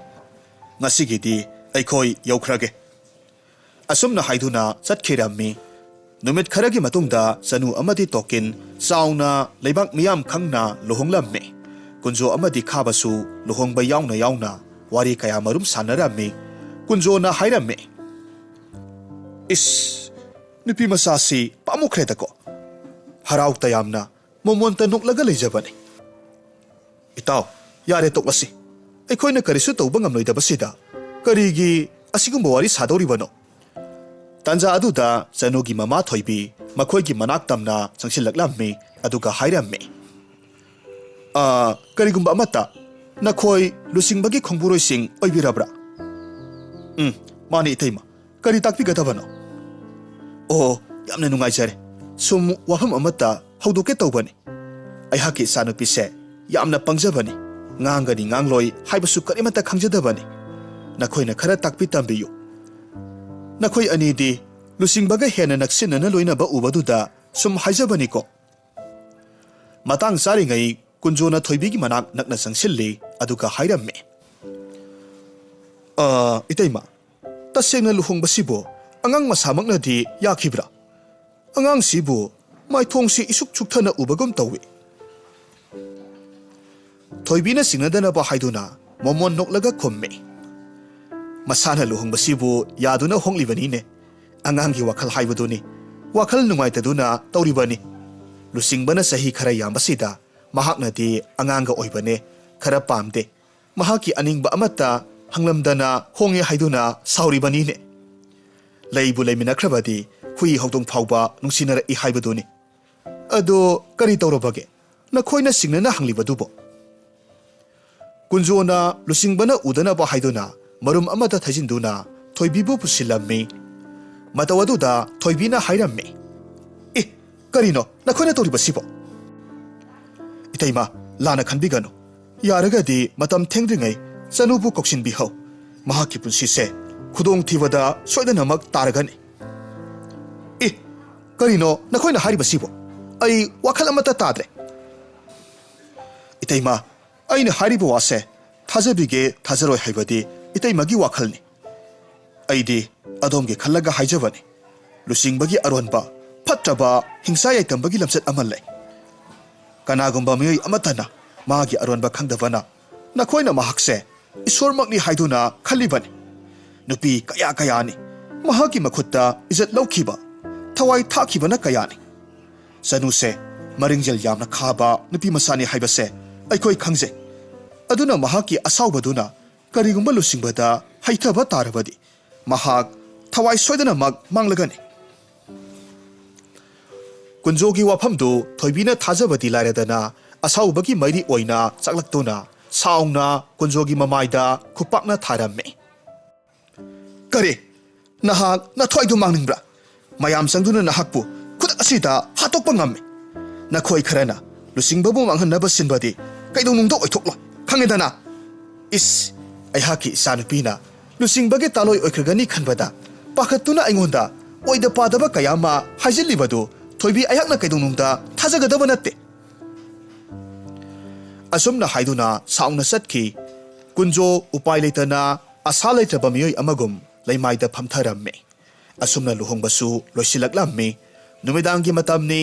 ꯉꯁꯤꯒꯤꯗꯤ ꯑꯩꯈꯣꯏ ꯌꯧꯈ꯭ꯔꯒꯦ꯫" ꯑꯁꯨꯝꯅ ꯍꯥꯏꯗꯨꯅ ꯆꯠꯈꯤꯔꯝꯃꯤ꯫ ꯅꯨꯃꯤꯠ ꯈꯔꯒꯤ ꯃꯇꯨꯡꯗ ꯆꯅꯨ ꯑꯃꯗꯤ ꯇꯣꯀꯤꯟ ꯆꯥꯎꯅ ꯂꯩꯕꯥꯛ ꯃꯤꯌꯥꯝ ꯈꯪꯅ ꯂꯨꯍꯣꯡꯂꯝꯃꯤ꯫ ꯀꯨꯟꯖꯣ ꯑꯃꯗꯤ ꯈꯥꯕꯁꯨ ꯂꯨꯍꯣꯡꯕ ꯌꯥꯎꯅ ꯌꯥꯎꯅ ꯋꯥꯔꯤ ꯀꯌꯥ ꯃꯔꯨꯝ ꯁꯥꯟꯅꯔꯝꯃꯤ꯫ ꯀꯨꯟꯖꯣꯅ ꯍꯥꯏꯔꯝꯃꯤ, "ꯏꯁ, ꯅꯨꯄꯤ ꯃꯆꯥꯁꯤ ꯄꯥꯝꯃꯨꯈ꯭ꯔꯦꯗꯀꯣ꯫" ꯍꯔꯥꯎ ꯇꯌꯥꯝꯅ ꯃꯣꯃꯣꯟꯇ ꯅꯣꯛꯂꯒ ꯂꯩꯖꯕꯅꯤ꯫ "ꯏꯇꯥꯎ, ꯌꯥꯔꯦ, ꯇꯣꯛꯂꯁꯤ꯫ ꯑꯩꯈꯣꯏꯅ ꯀꯔꯤꯁꯨ ꯇꯧꯕ ꯉꯝꯂꯣꯏꯗꯕꯁꯤꯗ ꯀꯔꯤꯒꯤ ꯑꯁꯤꯒꯨꯝꯕ ꯋꯥꯔꯤ ꯁꯥꯗꯧꯔꯤꯕꯅꯣ? ꯇꯥꯟꯖꯥ ꯑꯗꯨꯗ ꯆꯅꯨꯒꯤ ꯃꯃꯥ ꯊꯣꯏꯕꯤ ꯃꯈꯣꯏꯒꯤ ꯃꯅꯥꯛ ꯇꯝꯅ ꯆꯪꯁꯤꯜꯂꯛꯂꯝꯃꯤ, ꯑꯗꯨꯒ ꯍꯥꯏꯔꯝꯃꯤ, "ꯑ, ꯀꯔꯤꯒꯨꯝꯕ ꯑꯃꯠꯇ ꯅꯈꯣꯏ ꯂꯨꯆꯤꯡꯕꯒꯤ ꯈꯣꯡꯕꯨꯔꯣꯏꯁꯤꯡ ꯑꯣꯏꯕꯤꯔꯕ꯭ꯔꯥ?" "ꯎꯝ, ꯃꯥꯅꯤ ꯏꯇꯩꯃ꯫ ꯀꯔꯤ ꯇꯥꯛꯄꯤꯒꯗꯕꯅꯣ?" "ꯑꯣ, ꯌꯥꯝꯅ ꯅꯨꯡꯉꯥꯏꯖꯔꯦ꯫ ꯁꯨꯝ ꯋꯥꯐꯝ ꯑꯃꯠꯇ ꯍꯧꯗꯣꯛꯀꯦ ꯇꯧꯕꯅꯤ꯫ ꯑꯩꯍꯥꯛꯀꯤ ꯏꯆꯥꯅꯨꯄꯤꯁꯦ ꯌꯥꯝꯅ ꯄꯪꯖꯕꯅꯤ꯫ ꯉꯥꯡꯒꯅꯤ ꯉꯥꯡꯂꯣꯏ ꯍꯥꯏꯕꯁꯨ ꯀꯔꯤꯃꯠꯇ ꯈꯪꯖꯗꯕꯅꯤ꯫ ꯅꯈꯣꯏꯅ ꯈꯔ ꯇꯥꯛꯄꯤ ꯇꯝꯕꯤꯌꯨ꯫ ꯅꯈꯣꯏ ꯑꯅꯤꯗꯤ ꯂꯨꯆꯤꯡꯕꯒ ꯍꯦꯟꯅ ꯅꯛꯁꯤꯟꯅꯅ ꯂꯣꯏꯅꯕ ꯎꯕꯗꯨꯗ ꯁꯨꯝ ꯍꯥꯏꯖꯕꯅꯤꯀꯣ꯫" ꯃꯇꯥꯡ ꯆꯥꯔꯤꯉꯩ ꯀꯨꯟꯖꯣꯅ ꯊꯣꯏꯕꯤꯒꯤ ꯃꯅꯥꯛ ꯅꯛꯅ ꯆꯪꯁꯤꯜꯂꯤ, ꯑꯗꯨꯒ ꯍꯥꯏꯔꯝꯃꯤ, "ꯑ, ꯏꯇꯩꯃ, ꯇꯁꯦꯡꯅ ꯂꯨꯍꯣꯡꯕꯁꯤꯕꯨ ꯑꯉꯥꯡ ꯃꯁꯥꯃꯛꯅꯗꯤ ꯌꯥꯈꯤꯕ꯭ꯔꯥ? ꯑꯉꯥꯡꯁꯤꯕꯨ ꯃꯥꯏꯊꯣꯡꯁꯤ ꯏꯁꯨꯛ ꯁꯨꯛꯊꯅ ꯎꯕꯒꯨꯝ ꯇꯧꯏ꯫" ꯊꯣꯏꯕꯤꯅ ꯆꯤꯡꯅꯗꯅꯕ ꯍꯥꯏꯗꯨꯅ ꯃꯣꯃꯣꯟ ꯅꯣꯛꯂꯒ ꯈꯨꯝꯃꯤ, "ꯃꯁꯥꯅ ꯂꯨꯍꯣꯡꯕꯁꯤꯕꯨ ꯌꯥꯗꯨꯅ ꯍꯣꯡꯂꯤꯕꯅꯤꯅꯦ꯫ ꯑꯉꯥꯡꯒꯤ ꯋꯥꯈꯜ ꯍꯥꯏꯕꯗꯨꯅꯤ꯫ ꯋꯥꯈꯜ ꯅꯨꯡꯉꯥꯏꯇꯗꯨꯅ ꯇꯧꯔꯤꯕꯅꯤ꯫ ꯂꯨꯆꯤꯡꯕꯅ ꯆꯍꯤ ꯈꯔ ꯌꯥꯝꯕꯁꯤꯗ ꯃꯍꯥꯛꯅꯗꯤ ꯑꯉꯥꯡꯒ ꯑꯣꯏꯕꯅꯦ, ꯈꯔ ꯄꯥꯝꯗꯦ꯫ ꯃꯍꯥꯛꯀꯤ ꯑꯅꯤꯡꯕ ꯑꯃꯠꯇ ꯍꯪꯂꯝꯗꯅ ꯍꯣꯡꯉꯦ ꯍꯥꯏꯗꯨꯅ ꯁꯥꯎꯔꯤꯕꯅꯤꯅꯦ꯫ ꯂꯩꯕꯨ ꯂꯩꯃꯤꯟꯅꯈ꯭ꯔꯕꯗꯤ ꯍꯨꯏ ꯍꯧꯗꯣꯡ ꯐꯥꯎꯕ ꯅꯨꯡꯁꯤꯅꯔꯛꯏ ꯍꯥꯏꯕꯗꯨꯅꯤ꯫ ꯑꯗꯣ ꯀꯔꯤ ꯇꯧꯔꯕꯒꯦ? ꯅꯈꯣꯏꯅ ꯆꯤꯡꯅꯅ ꯍꯪꯂꯤꯕꯗꯨꯕꯣ?" ꯀꯨꯟꯖꯣꯅ ꯂꯨꯆꯤꯡꯕꯅ ꯎꯗꯅꯕ ꯍꯥꯏꯗꯨꯅ ꯃꯔꯨꯝ ꯑꯃꯗ ꯊꯩꯖꯤꯟꯗꯨꯅ ꯊꯣꯏꯕꯤꯕꯨ ꯄꯨꯁꯤꯜꯂꯝꯃꯤ꯫ ꯃꯇꯧ ꯑꯗꯨꯗ ꯊꯣꯏꯕꯤꯅ ꯍꯥꯏꯔꯝꯃꯤ, "ꯑꯦ, ꯀꯔꯤꯅꯣ ꯅꯈꯣꯏꯅ ꯇꯧꯔꯤꯕꯁꯤꯕꯣ?" "ꯏꯇꯩꯃ, ꯂꯥꯟꯅ ꯈꯟꯕꯤꯒꯅꯨ꯫ ꯌꯥꯔꯒꯗꯤ ꯃꯇꯝ ꯊꯦꯡꯗ꯭ꯔꯤꯉꯩ ꯆꯅꯨꯕꯨ ꯀꯧꯁꯤꯟꯕꯤꯍꯧ꯫ ꯃꯍꯥꯛꯀꯤ ꯄꯨꯟꯁꯤꯁꯦ ꯈꯨꯗꯣꯡꯊꯤꯕꯗ ꯁꯣꯏꯗꯅꯃꯛ ꯇꯥꯔꯒꯅꯤ꯫" "ꯑꯦ, ꯀꯔꯤꯅꯣ ꯅꯈꯣꯏꯅ ꯍꯥꯏꯔꯤꯕꯁꯤꯕꯣ? ꯑꯩ ꯋꯥꯈꯜ ꯑꯃꯠꯇ ꯇꯥꯗ꯭ꯔꯦ꯫" "ꯏꯇꯩꯃ, ꯑꯩꯅ ꯍꯥꯏꯔꯤꯕ ꯋꯥꯁꯦ ꯊꯥꯖꯕꯤꯒꯦ ꯊꯥꯖꯔꯣꯏ ꯍꯥꯏꯕꯗꯤ ꯏꯇꯩꯃꯒꯤ ꯋꯥꯈꯜꯅꯤ꯫ ꯑꯩꯗꯤ ꯑꯗꯣꯝꯒꯤ ꯈꯜꯂꯒ ꯍꯥꯏꯖꯕꯅꯤ꯫ ꯂꯨꯆꯤꯡꯕꯒꯤ ꯑꯔꯣꯟꯕ ꯐꯠꯇ꯭ꯔꯕ ꯍꯤꯡꯁꯥ ꯌꯥꯏꯇꯝꯕꯒꯤ ꯂꯝꯆꯠ ꯑꯃ ꯂꯩ꯫ ꯀꯅꯥꯒꯨꯝꯕ ꯃꯤꯑꯣꯏ ꯑꯃꯠꯇꯅ ꯃꯥꯒꯤ ꯑꯔꯣꯟꯕ ꯈꯪꯗꯕꯅ ꯅꯈꯣꯏꯅ ꯃꯍꯥꯛꯁꯦ ꯏꯁꯣꯔꯃꯛꯅꯤ ꯍꯥꯏꯗꯨꯅ ꯈꯜꯂꯤꯕꯅꯤ꯫ ꯅꯨꯄꯤ ꯀꯌꯥ ꯀꯌꯥꯅꯤ ꯃꯍꯥꯛꯀꯤ ꯃꯈꯨꯠꯇ ꯏꯖꯠ ꯂꯧꯈꯤꯕ, ꯊꯋꯥꯏ ꯊꯥꯈꯤꯕꯅ ꯀꯌꯥꯅꯤ꯫ ꯆꯅꯨꯁꯦ ꯃꯔꯤꯡꯖꯦꯜ ꯌꯥꯝꯅ ꯈꯥꯕ ꯅꯨꯄꯤ ꯃꯆꯥꯅꯤ ꯍꯥꯏꯕꯁꯦ ꯑꯩꯈꯣꯏ ꯈꯪꯖꯩ꯫ ꯑꯗꯨꯅ ꯃꯍꯥꯛꯀꯤ ꯑꯁꯥꯎꯕꯗꯨꯅ ꯀꯔꯤꯒꯨꯝꯕ ꯂꯨꯆꯤꯡꯕꯗ ꯍꯩꯊꯕ ꯇꯥꯔꯕꯗꯤ ꯃꯍꯥꯛ ꯊꯋꯥꯏ ꯁꯣꯏꯗꯅꯃꯛ ꯃꯥꯡꯂꯒꯅꯤ꯫ ꯀꯨꯟꯖꯣꯒꯤ ꯋꯥꯐꯝꯗꯨ ꯊꯣꯏꯕꯤꯅ ꯊꯥꯖꯕꯗꯤ ꯂꯥꯏꯔꯗꯅ, ꯑꯁꯥꯎꯕꯒꯤ ꯃꯩꯔꯤ ꯑꯣꯏꯅ ꯆꯥꯛꯂꯛꯇꯨꯅ ꯁꯥꯎꯅ ꯀꯨꯟꯖꯣꯒꯤ ꯃꯃꯥꯏꯗ ꯈꯨꯄꯥꯛꯅ ꯊꯥꯔꯝꯃꯤ꯫ "ꯀꯔꯤ? ꯅꯍꯥꯛ ꯅꯊ꯭ꯋꯥꯏꯗꯨ ꯃꯥꯡꯅꯤꯡꯕ꯭ꯔꯥ? ꯃꯌꯥꯝ ꯆꯪꯗꯨꯅ ꯅꯍꯥꯛꯄꯨ ꯈꯨꯗꯛ ꯑꯁꯤꯗ ꯍꯥꯠꯇꯣꯛꯄ ꯉꯝꯃꯤ꯫ ꯅꯈꯣꯏ ꯈꯔꯅ ꯂꯨꯆꯤꯡꯕꯕꯨ ꯃꯥꯡꯍꯟꯅꯕ ꯁꯤꯟꯕꯗꯤ ꯀꯩꯗꯧꯅꯨꯡꯗ ꯑꯣꯏꯊꯣꯛꯂꯣꯏ, ꯈꯪꯉꯦꯗꯅ?" ꯏꯁ, ꯑꯩꯍꯥꯛꯀꯤ ꯏꯆꯥꯅꯨꯄꯤꯅ ꯂꯨꯆꯤꯡꯕꯒꯤ ꯇꯥꯂꯣꯏ ꯑꯣꯏꯈ꯭ꯔꯒꯅꯤ ꯈꯟꯕꯗ ꯄꯥꯈꯠꯇꯨꯅ ꯑꯩꯉꯣꯟꯗ ꯑꯣꯏꯗ ꯄꯥꯗꯕ ꯀꯌꯥ ꯑꯃ ꯍꯥꯏꯖꯤꯜꯂꯤꯕꯗꯨ ꯊꯣꯏꯕꯤ ꯑꯩꯍꯥꯛꯅ ꯀꯩꯗꯧꯅꯨꯡꯗ ꯊꯥꯖꯒꯗꯕ ꯅꯠꯇꯦ꯫ ꯑꯁꯨꯝꯅ ꯍꯥꯏꯗꯨꯅ ꯁꯥꯎꯅ ꯆꯠꯈꯤ꯫ ꯀꯨꯟꯖꯣ ꯎꯄꯥꯏ ꯂꯩꯇꯅ ꯑꯁꯥ ꯂꯩꯇ꯭ꯔꯕ ꯃꯤꯑꯣꯏ ꯑꯃꯒꯨꯝ ꯂꯩꯃꯥꯏꯗ ꯐꯝꯊꯔꯝꯃꯤ꯫ ꯑꯁꯨꯝꯅ ꯂꯨꯍꯣꯡꯕꯁꯨ ꯂꯣꯏꯁꯤꯜꯂꯛꯂꯝꯃꯤ꯫ ꯅꯨꯃꯤꯗꯥꯡꯒꯤ ꯃꯇꯝꯅꯤ꯫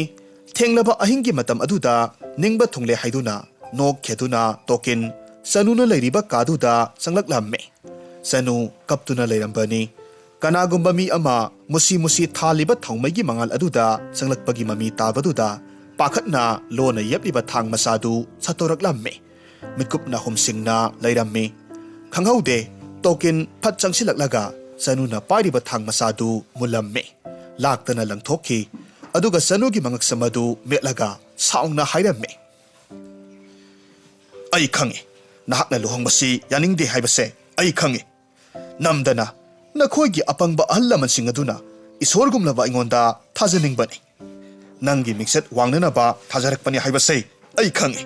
ꯊꯦꯡꯂꯕ ꯑꯍꯤꯡꯒꯤ ꯃꯇꯝ ꯑꯗꯨꯗ ꯅꯤꯡꯕ ꯊꯨꯡꯂꯦ ꯍꯥꯏꯗꯨꯅ ꯅꯣꯛ ꯈꯦꯗꯨꯅ ꯇꯣꯀꯤꯟ ꯆꯅꯨꯅ ꯂꯩꯔꯤꯕ ꯀꯥꯗꯨꯗ ꯆꯪꯂꯛꯂꯝꯃꯤ꯫ ꯆꯅꯨ ꯀꯞꯇꯨꯅ ꯂꯩꯔꯝꯕꯅꯤ꯫ ꯀꯅꯥꯒꯨꯝꯕ ꯃꯤ ꯑꯃ ꯃꯨꯁꯤ ꯃꯨꯁꯤ ꯊꯥꯜꯂꯤꯕ ꯊꯥꯎꯃꯩꯒꯤ ꯃꯉꯥꯜ ꯑꯗꯨꯗ ꯆꯪꯂꯛꯄꯒꯤ ꯃꯃꯤ ꯇꯥꯕꯗꯨꯗ ꯄꯥꯈꯠꯅ ꯂꯣꯟꯅ ꯌꯦꯞꯂꯤꯕ ꯊꯥꯡ ꯃꯆꯥꯗꯨ ꯁꯠꯇꯣꯔꯛꯂꯝꯃꯤ꯫ ꯃꯤꯠꯀꯨꯞ ꯅꯥꯍꯨꯝꯁꯤꯡꯅ ꯂꯩꯔꯝꯃꯤ꯫ ꯈꯪꯍꯧꯗꯦ, ꯇꯣꯀꯤꯟ ꯐꯠ ꯆꯪꯁꯤꯜꯂꯛꯂꯒ ꯆꯅꯨꯅ ꯄꯥꯏꯔꯤꯕ ꯊꯥꯡ ꯃꯆꯥꯗꯨ ꯃꯨꯜꯂꯝꯃꯤ꯫ ꯂꯥꯛꯇꯅ ꯂꯪꯊꯣꯛꯈꯤ꯫ ꯑꯗꯨꯒ ꯆꯅꯨꯒꯤ ꯃꯉꯛꯁꯝ ꯑꯗꯨ ꯃꯦꯠꯂꯒ ꯁꯥꯎꯅ ꯍꯥꯏꯔꯝꯃꯤ, "ꯑꯩ ꯈꯪꯏ, ꯅꯍꯥꯛꯅ ꯂꯨꯍꯣꯡꯕꯁꯤ ꯌꯥꯅꯤꯡꯗꯦ ꯍꯥꯏꯕꯁꯦ ꯑꯩ ꯈꯪꯏ꯫ ꯅꯝꯗꯅ ꯅꯈꯣꯏꯒꯤ ꯑꯄꯪꯕ ꯑꯍꯜ ꯂꯃꯟꯁꯤꯡ ꯑꯗꯨꯅ ꯏꯁꯣꯔꯒꯨꯝꯂꯕ ꯑꯩꯉꯣꯟꯗ ꯊꯥꯖꯅꯤꯡꯕꯅꯤ꯫ ꯅꯪꯒꯤ ꯃꯤꯡꯆꯠ ꯋꯥꯡꯅꯅꯕ ꯊꯥꯖꯔꯛꯄꯅꯤ ꯍꯥꯏꯕꯁꯦ ꯑꯩ ꯈꯪꯏ꯫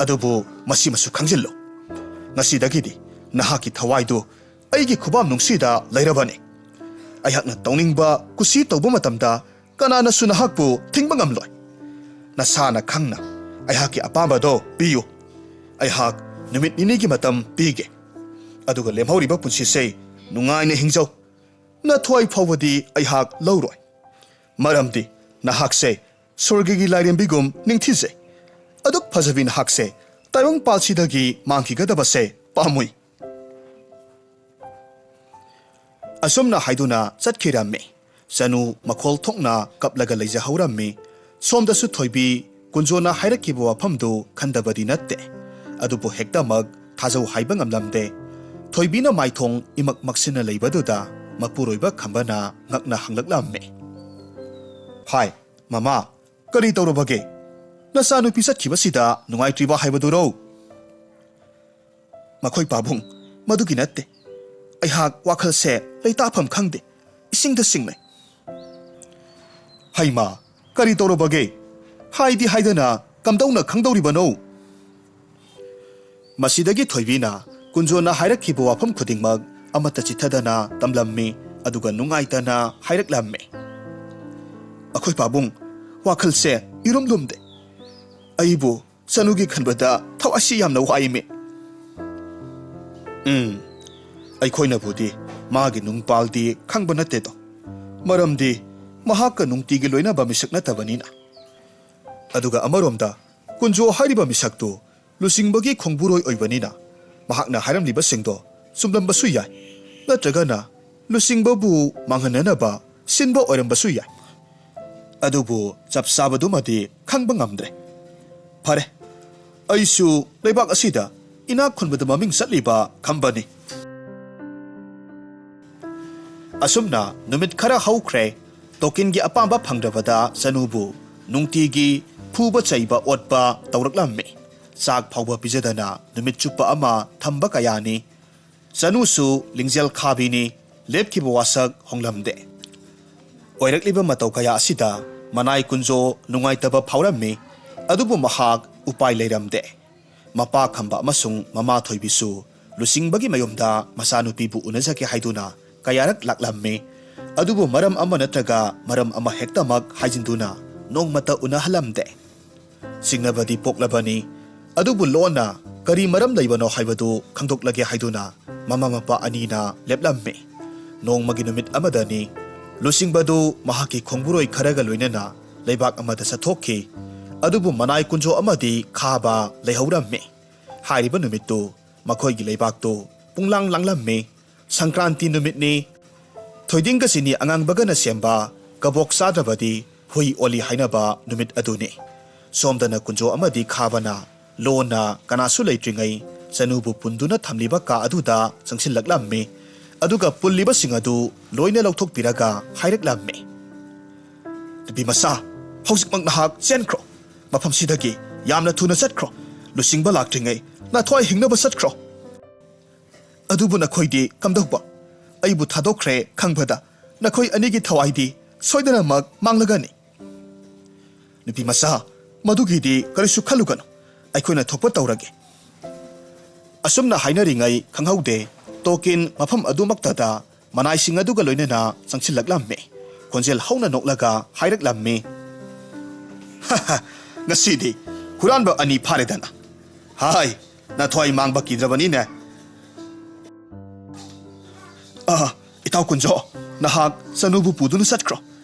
ꯑꯗꯨꯕꯨ ꯃꯁꯤꯃꯁꯨ ꯈꯪꯖꯤꯜꯂꯨ, ꯉꯁꯤꯗꯒꯤꯗꯤ ꯅꯍꯥꯛꯀꯤ ꯊꯋꯥꯏꯗꯨ ꯑꯩꯒꯤ ꯈꯨꯕꯥꯝ ꯅꯨꯡꯁꯤꯗ ꯂꯩꯔꯕꯅꯤ꯫ ꯑꯩꯍꯥꯛꯅ ꯇꯧꯅꯤꯡꯕ ꯀꯨꯁꯤ ꯇꯧꯕ ꯃꯇꯝꯗ ꯀꯅꯥꯅꯁꯨ ꯅꯍꯥꯛꯄꯨ ꯊꯤꯡꯕ ꯉꯝꯂꯣꯏ꯫ ꯅꯁꯥꯅ ꯈꯪꯅ ꯑꯩꯍꯥꯛꯀꯤ ꯑꯄꯥꯝꯕꯗꯣ ꯄꯤꯌꯨ꯫ ꯑꯩꯍꯥꯛ ꯅꯨꯃꯤꯠ ꯅꯤꯅꯤꯒꯤ ꯃꯇꯝ ꯄꯤꯒꯦ꯫ ꯑꯗꯨꯒ ꯂꯦꯝꯍꯧꯔꯤꯕ ꯄꯨꯟꯁꯤꯁꯦ ꯅꯨꯡꯉꯥꯏꯅ ꯍꯤꯡꯖꯧ꯫ ꯅꯊ꯭ꯋꯥꯏ ꯐꯥꯎꯕꯗꯤ ꯑꯩꯍꯥꯛ ꯂꯧꯔꯣꯏ꯫ ꯃꯔꯝꯗꯤ ꯅꯍꯥꯛꯁꯦ ꯁ꯭ꯋꯔꯒꯒꯤ ꯂꯥꯏꯔꯦꯝꯕꯤꯒꯨꯝ ꯅꯤꯡꯊꯤꯖꯩ꯫ ꯑꯗꯨꯛ ꯐꯖꯕꯤ ꯅꯍꯥꯛꯁꯦ ꯇꯥꯏꯕꯪꯄꯥꯜꯁꯤꯗꯒꯤ ꯃꯥꯡꯈꯤꯒꯗꯕꯁꯦ ꯄꯥꯝꯃꯨꯏ꯫" ꯑꯁꯨꯝꯅ ꯍꯥꯏꯗꯨꯅ ꯆꯠꯈꯤꯔꯝꯃꯤ꯫ ꯆꯅꯨ ꯃꯈꯣꯜ ꯊꯣꯛꯅ ꯀꯞꯂꯒ ꯂꯩꯖꯍꯧꯔꯝꯃꯤ꯫ ꯁꯣꯝꯗꯁꯨ ꯊꯣꯏꯕꯤ ꯀꯨꯟꯖꯣꯅ ꯍꯥꯏꯔꯛꯈꯤꯕ ꯋꯥꯐꯝꯗꯨ ꯈꯟꯗꯕꯗꯤ ꯅꯠꯇꯦ꯫ ꯑꯗꯨꯕꯨ ꯍꯦꯛꯇꯃꯛ ꯊꯥꯖꯧ ꯍꯥꯏꯕ ꯉꯝꯂꯝꯗꯦ꯫ ꯊꯣꯏꯕꯤꯅ ꯃꯥꯏꯊꯣꯡ ꯏꯃꯛ ꯃꯛꯁꯤꯟꯅ ꯂꯩꯕꯗꯨꯗ ꯃꯄꯨꯔꯣꯏꯕ ꯈꯝꯕꯅ ꯉꯛꯅ ꯍꯪꯂꯛꯂꯝꯃꯤ꯫ "ꯍꯥꯏ, ꯃꯃꯥ, ꯀꯔꯤ ꯇꯧꯔꯕꯒꯦ? ꯅꯆꯥꯅꯨꯄꯤ ꯆꯠꯈꯤꯕꯁꯤꯗ ꯅꯨꯡꯉꯥꯏꯇ꯭ꯔꯤꯕ ꯍꯥꯏꯕꯗꯨꯔꯣ?" "ꯃꯈꯣꯏ ꯄꯥꯕꯨꯡ, ꯃꯗꯨꯒꯤ ꯅꯠꯇꯦ꯫ ꯑꯩꯍꯥꯛ ꯋꯥꯈꯜꯁꯦ ꯂꯩꯇꯥꯐꯝ ꯈꯪꯗꯦ, ꯏꯁꯤꯡꯗ ꯆꯤꯡꯂꯦ꯫" "ꯍꯩꯃꯥ, ꯀꯔꯤ ꯇꯧꯔꯕꯒꯦ? ꯍꯥꯏꯗꯤ ꯍꯥꯏꯗꯅ ꯀꯝꯗꯧꯅ ꯈꯪꯗꯧꯔꯤꯕꯅꯣ?" ꯃꯁꯤꯗꯒꯤ ꯊꯣꯏꯕꯤꯅ ꯀꯨꯟꯖꯣꯅ ꯍꯥꯏꯔꯛꯈꯤꯕ ꯋꯥꯐꯝ ꯈꯨꯗꯤꯡꯃꯛ ꯑꯃꯠꯇ ꯆꯤꯠꯊꯗꯅ ꯇꯝꯂꯝꯃꯤ, ꯑꯗꯨꯒ ꯅꯨꯡꯉꯥꯏꯇꯅ ꯍꯥꯏꯔꯛꯂꯝꯃꯤ꯫ "ꯑꯩꯈꯣꯏ ꯄꯥꯕꯨꯡ, ꯋꯥꯈꯜꯁꯦ ꯏꯔꯨꯝ ꯂꯨꯝꯗꯦ꯫ ꯑꯩꯕꯨ ꯆꯅꯨꯒꯤ ꯈꯟꯕꯗ ꯊꯋꯥꯏꯁꯤ ꯌꯥꯝꯅ ꯋꯥꯏꯃꯤ꯫" "ꯎꯝ, ꯑꯩꯈꯣꯏꯅꯕꯨꯗꯤ ꯃꯥꯒꯤ ꯅꯨꯡꯄꯥꯜꯗꯤ ꯈꯪꯕ ꯅꯠꯇꯦꯗꯣ, ꯃꯔꯝꯗꯤ ꯃꯍꯥꯛꯀ ꯅꯨꯡꯇꯤꯒꯤ ꯂꯣꯏꯅꯕ ꯃꯤꯁꯛ ꯅꯠꯇꯕꯅꯤꯅ꯫ ꯑꯗꯨꯒ ꯑꯃꯔꯣꯝꯗ ꯀꯨꯟꯖꯣ ꯍꯥꯏꯔꯤꯕ ꯃꯤꯁꯛꯇꯨ ꯂꯨꯆꯤꯡꯕꯒꯤ ꯈꯣꯡꯕꯨꯔꯣꯏ ꯑꯣꯏꯕꯅꯤꯅ ꯃꯍꯥꯛꯅ ꯍꯥꯏꯔꯝꯂꯤꯕꯁꯤꯡꯗꯣ ꯆꯨꯝꯂꯝꯕꯁꯨ ꯌꯥꯏ, ꯅꯠꯇ꯭ꯔꯒꯅ ꯂꯨꯆꯤꯡꯕꯕꯨ ꯃꯥꯡꯍꯟꯅꯅꯕ ꯁꯤꯟꯕ ꯑꯣꯏꯔꯝꯕꯁꯨ ꯌꯥꯏ꯫ ꯑꯗꯨꯕꯨ ꯆꯞ ꯆꯥꯕꯗꯨꯃꯗꯤ ꯈꯪꯕ ꯉꯝꯗ꯭ꯔꯦ꯫ ꯐꯔꯦ, ꯑꯩꯁꯨ ꯂꯩꯕꯥꯛ ꯑꯁꯤꯗ ꯏꯅꯥꯛ ꯈꯨꯟꯕꯗ ꯃꯃꯤꯡ ꯆꯠꯂꯤꯕ ꯈꯝꯕꯅꯤ꯫" ꯑꯁꯨꯝꯅ ꯅꯨꯃꯤꯠ ꯈꯔ ꯍꯧꯈ꯭ꯔꯦ꯫ ꯇꯣꯀꯤꯟꯒꯤ ꯑꯄꯥꯝꯕ ꯐꯪꯗ꯭ꯔꯕꯗ ꯆꯅꯨꯕꯨ ꯅꯨꯡꯇꯤꯒꯤ ꯐꯨꯕ ꯆꯩꯕ ꯑꯣꯠꯄ ꯇꯧꯔꯛꯂꯝꯃꯤ꯫ ꯆꯥꯛ ꯐꯥꯎꯕ ꯄꯤꯖꯗꯅ ꯅꯨꯃꯤꯠ ꯆꯨꯞꯄ ꯑꯃ ꯊꯝꯕ ꯀꯌꯥꯅꯤ꯫ ꯆꯅꯨꯁꯨ ꯂꯤꯡꯖꯦꯜ ꯈꯥꯕꯤꯅꯤ, ꯂꯦꯞꯈꯤꯕ ꯋꯥꯁꯛ ꯍꯣꯡꯂꯝꯗꯦ꯫ ꯑꯣꯏꯔꯛꯂꯤꯕ ꯃꯇꯧ ꯀꯌꯥ ꯑꯁꯤꯗ ꯃꯅꯥꯏ ꯀꯨꯟꯖꯣ ꯅꯨꯡꯉꯥꯏꯇꯕ ꯐꯥꯎꯔꯝꯃꯤ, ꯑꯗꯨꯕꯨ ꯃꯍꯥꯛ ꯎꯄꯥꯏ ꯂꯩꯔꯝꯗꯦ꯫ ꯃꯄꯥ ꯈꯝꯕ ꯑꯃꯁꯨꯡ ꯃꯃꯥ ꯊꯣꯏꯕꯤꯁꯨ ꯂꯨꯆꯤꯡꯕꯒꯤ ꯃꯌꯨꯝꯗ ꯃꯆꯥꯅꯨꯄꯤꯕꯨ ꯎꯅꯖꯒꯦ ꯍꯥꯏꯗꯨꯅ ꯀꯌꯥꯔꯛ ꯂꯥꯛꯂꯝꯃꯤ, ꯑꯗꯨꯕꯨ ꯃꯔꯝ ꯑꯃ ꯅꯠꯇ꯭ꯔꯒ ꯃꯔꯝ ꯑꯃ ꯍꯦꯛꯇꯃꯛ ꯍꯥꯏꯖꯤꯟꯗꯨꯅ ꯅꯣꯡꯃꯇ ꯎꯅꯍꯜꯂꯝꯗꯦ꯫ ꯆꯤꯡꯅꯕꯗꯤ ꯄꯣꯛꯂꯕꯅꯤ, ꯑꯗꯨꯕꯨ ꯂꯣꯟꯅ ꯀꯔꯤ ꯃꯔꯝ ꯂꯩꯕꯅꯣ ꯍꯥꯏꯕꯗꯨ ꯈꯪꯗꯣꯛꯂꯒꯦ ꯍꯥꯏꯗꯨꯅ ꯃꯃꯥ ꯃꯄꯥ ꯑꯅꯤꯅ ꯂꯦꯞꯂꯝꯃꯤ꯫ ꯅꯣꯡꯃꯒꯤ ꯅꯨꯃꯤꯠ ꯑꯃꯗꯅꯤ, ꯂꯨꯆꯤꯡꯕꯗꯨ ꯃꯍꯥꯛꯀꯤ ꯈꯣꯡꯕꯨꯔꯣꯏ ꯈꯔꯒ ꯂꯣꯏꯅꯅ ꯂꯩꯕꯥꯛ ꯑꯃꯗ ꯆꯠꯊꯣꯛꯈꯤ꯫ ꯑꯗꯨꯕꯨ ꯃꯅꯥꯏ ꯀꯨꯟꯖꯣ ꯑꯃꯗꯤ ꯈꯥꯕ ꯂꯩꯍꯧꯔꯝꯃꯤ꯫ ꯍꯥꯏꯔꯤꯕ ꯅꯨꯃꯤꯠꯇꯨ ꯃꯈꯣꯏꯒꯤ ꯂꯩꯕꯥꯛꯇꯨ ꯄꯨꯡꯂꯥꯡ ꯂꯥꯡꯂꯝꯃꯤ꯫ ꯁꯪꯀ꯭ꯔꯥꯟꯇꯤ ꯅꯨꯃꯤꯠꯅꯤ꯫ ꯊꯣꯏꯗꯤꯡꯒ ꯆꯤꯅꯤ ꯑꯉꯥꯡꯕꯒꯅ ꯁꯦꯝꯕ ꯀꯕꯣꯛ ꯆꯥꯗ꯭ꯔꯕꯗꯤ ꯍꯨꯏ ꯑꯣꯜꯂꯤ ꯍꯥꯏꯅꯕ ꯅꯨꯃꯤꯠ ꯑꯗꯨꯅꯤ꯫ ꯁꯣꯝꯗꯅ ꯀꯨꯟꯖꯣ ꯑꯃꯗꯤ ꯈꯥꯕꯅ ꯂꯣꯟꯅ ꯀꯅꯥꯁꯨ ꯂꯩꯇ꯭ꯔꯤꯉꯩ ꯆꯅꯨꯕꯨ ꯄꯨꯟꯗꯨꯅ ꯊꯝꯂꯤꯕ ꯀꯥ ꯑꯗꯨꯗ ꯆꯪꯁꯤꯜꯂꯛꯂꯝꯃꯤ꯫ ꯑꯗꯨꯒ ꯄꯨꯜꯂꯤꯕꯁꯤꯡ ꯑꯗꯨ ꯂꯣꯏꯅ ꯂꯧꯊꯣꯛꯄꯤꯔꯒ ꯍꯥꯏꯔꯛꯂꯝꯃꯤ, "ꯅꯨꯄꯤ ꯃꯆꯥ, ꯍꯧꯖꯤꯛꯃꯛ ꯅꯍꯥꯛ ꯆꯦꯟꯈ꯭ꯔꯣ꯫ ꯃꯐꯝꯁꯤꯗꯒꯤ ꯌꯥꯝꯅ ꯊꯨꯅ ꯆꯠꯈ꯭ꯔꯣ꯫ ꯂꯨꯆꯤꯡꯕ ꯂꯥꯛꯇ꯭ꯔꯤꯉꯩ ꯅꯊ꯭ꯋꯥꯏ ꯍꯤꯡꯅꯕ ꯆꯠꯈ꯭ꯔꯣ꯫ ꯑꯗꯨꯕꯨ ꯅꯈꯣꯏꯗꯤ ꯀꯝꯗꯧꯕ? ꯑꯩꯕꯨ ꯊꯥꯗꯣꯛꯈ꯭ꯔꯦ ꯈꯪꯕꯗ ꯅꯈꯣꯏ ꯑꯅꯤꯒꯤ ꯊꯋꯥꯏꯗꯤ ꯁꯣꯏꯗꯅꯃꯛ ꯃꯥꯡꯂꯒꯅꯤ꯫ ꯅꯨꯄꯤ ꯃꯆꯥ, ꯃꯗꯨꯒꯤꯗꯤ ꯀꯔꯤꯁꯨ ꯈꯜꯂꯨꯒꯅꯨ꯫ ꯑꯩꯈꯣꯏꯅ ꯊꯣꯛꯄ ꯇꯧꯔꯒꯦ꯫" ꯑꯁꯨꯝꯅ ꯍꯥꯏꯅꯔꯤꯉꯩ ꯈꯪꯍꯧꯗꯦ, ꯇꯣꯀꯤꯟ ꯃꯐꯝ ꯑꯗꯨꯃꯛꯇꯗ ꯃꯅꯥꯏꯁꯤꯡ ꯑꯗꯨꯒ ꯂꯣꯏꯅꯅ ꯆꯪꯁꯤꯜꯂꯛꯂꯝꯃꯤ꯫ ꯈꯣꯟꯖꯦꯜ ꯍꯧꯅ ꯅꯣꯛꯂꯒ ꯍꯥꯏꯔꯛꯂꯝꯃꯤ, "ꯉꯁꯤꯗꯤ ꯍꯨꯔꯥꯟꯕ ꯑꯅꯤ ꯐꯥꯔꯦꯗꯅ꯫ ꯍꯥꯏ, ꯅꯊ꯭ꯋꯥꯏ ꯃꯥꯡꯕ ꯀꯤꯗ꯭ꯔꯕꯅꯤꯅꯦ꯫ ꯑ, ꯏꯇꯥꯎ ꯀꯨꯟꯖꯣ, ꯅꯍꯥꯛ ꯆꯅꯨꯕꯨ ꯄꯨꯗꯨꯅ ꯆꯠꯈ꯭ꯔꯣ꯫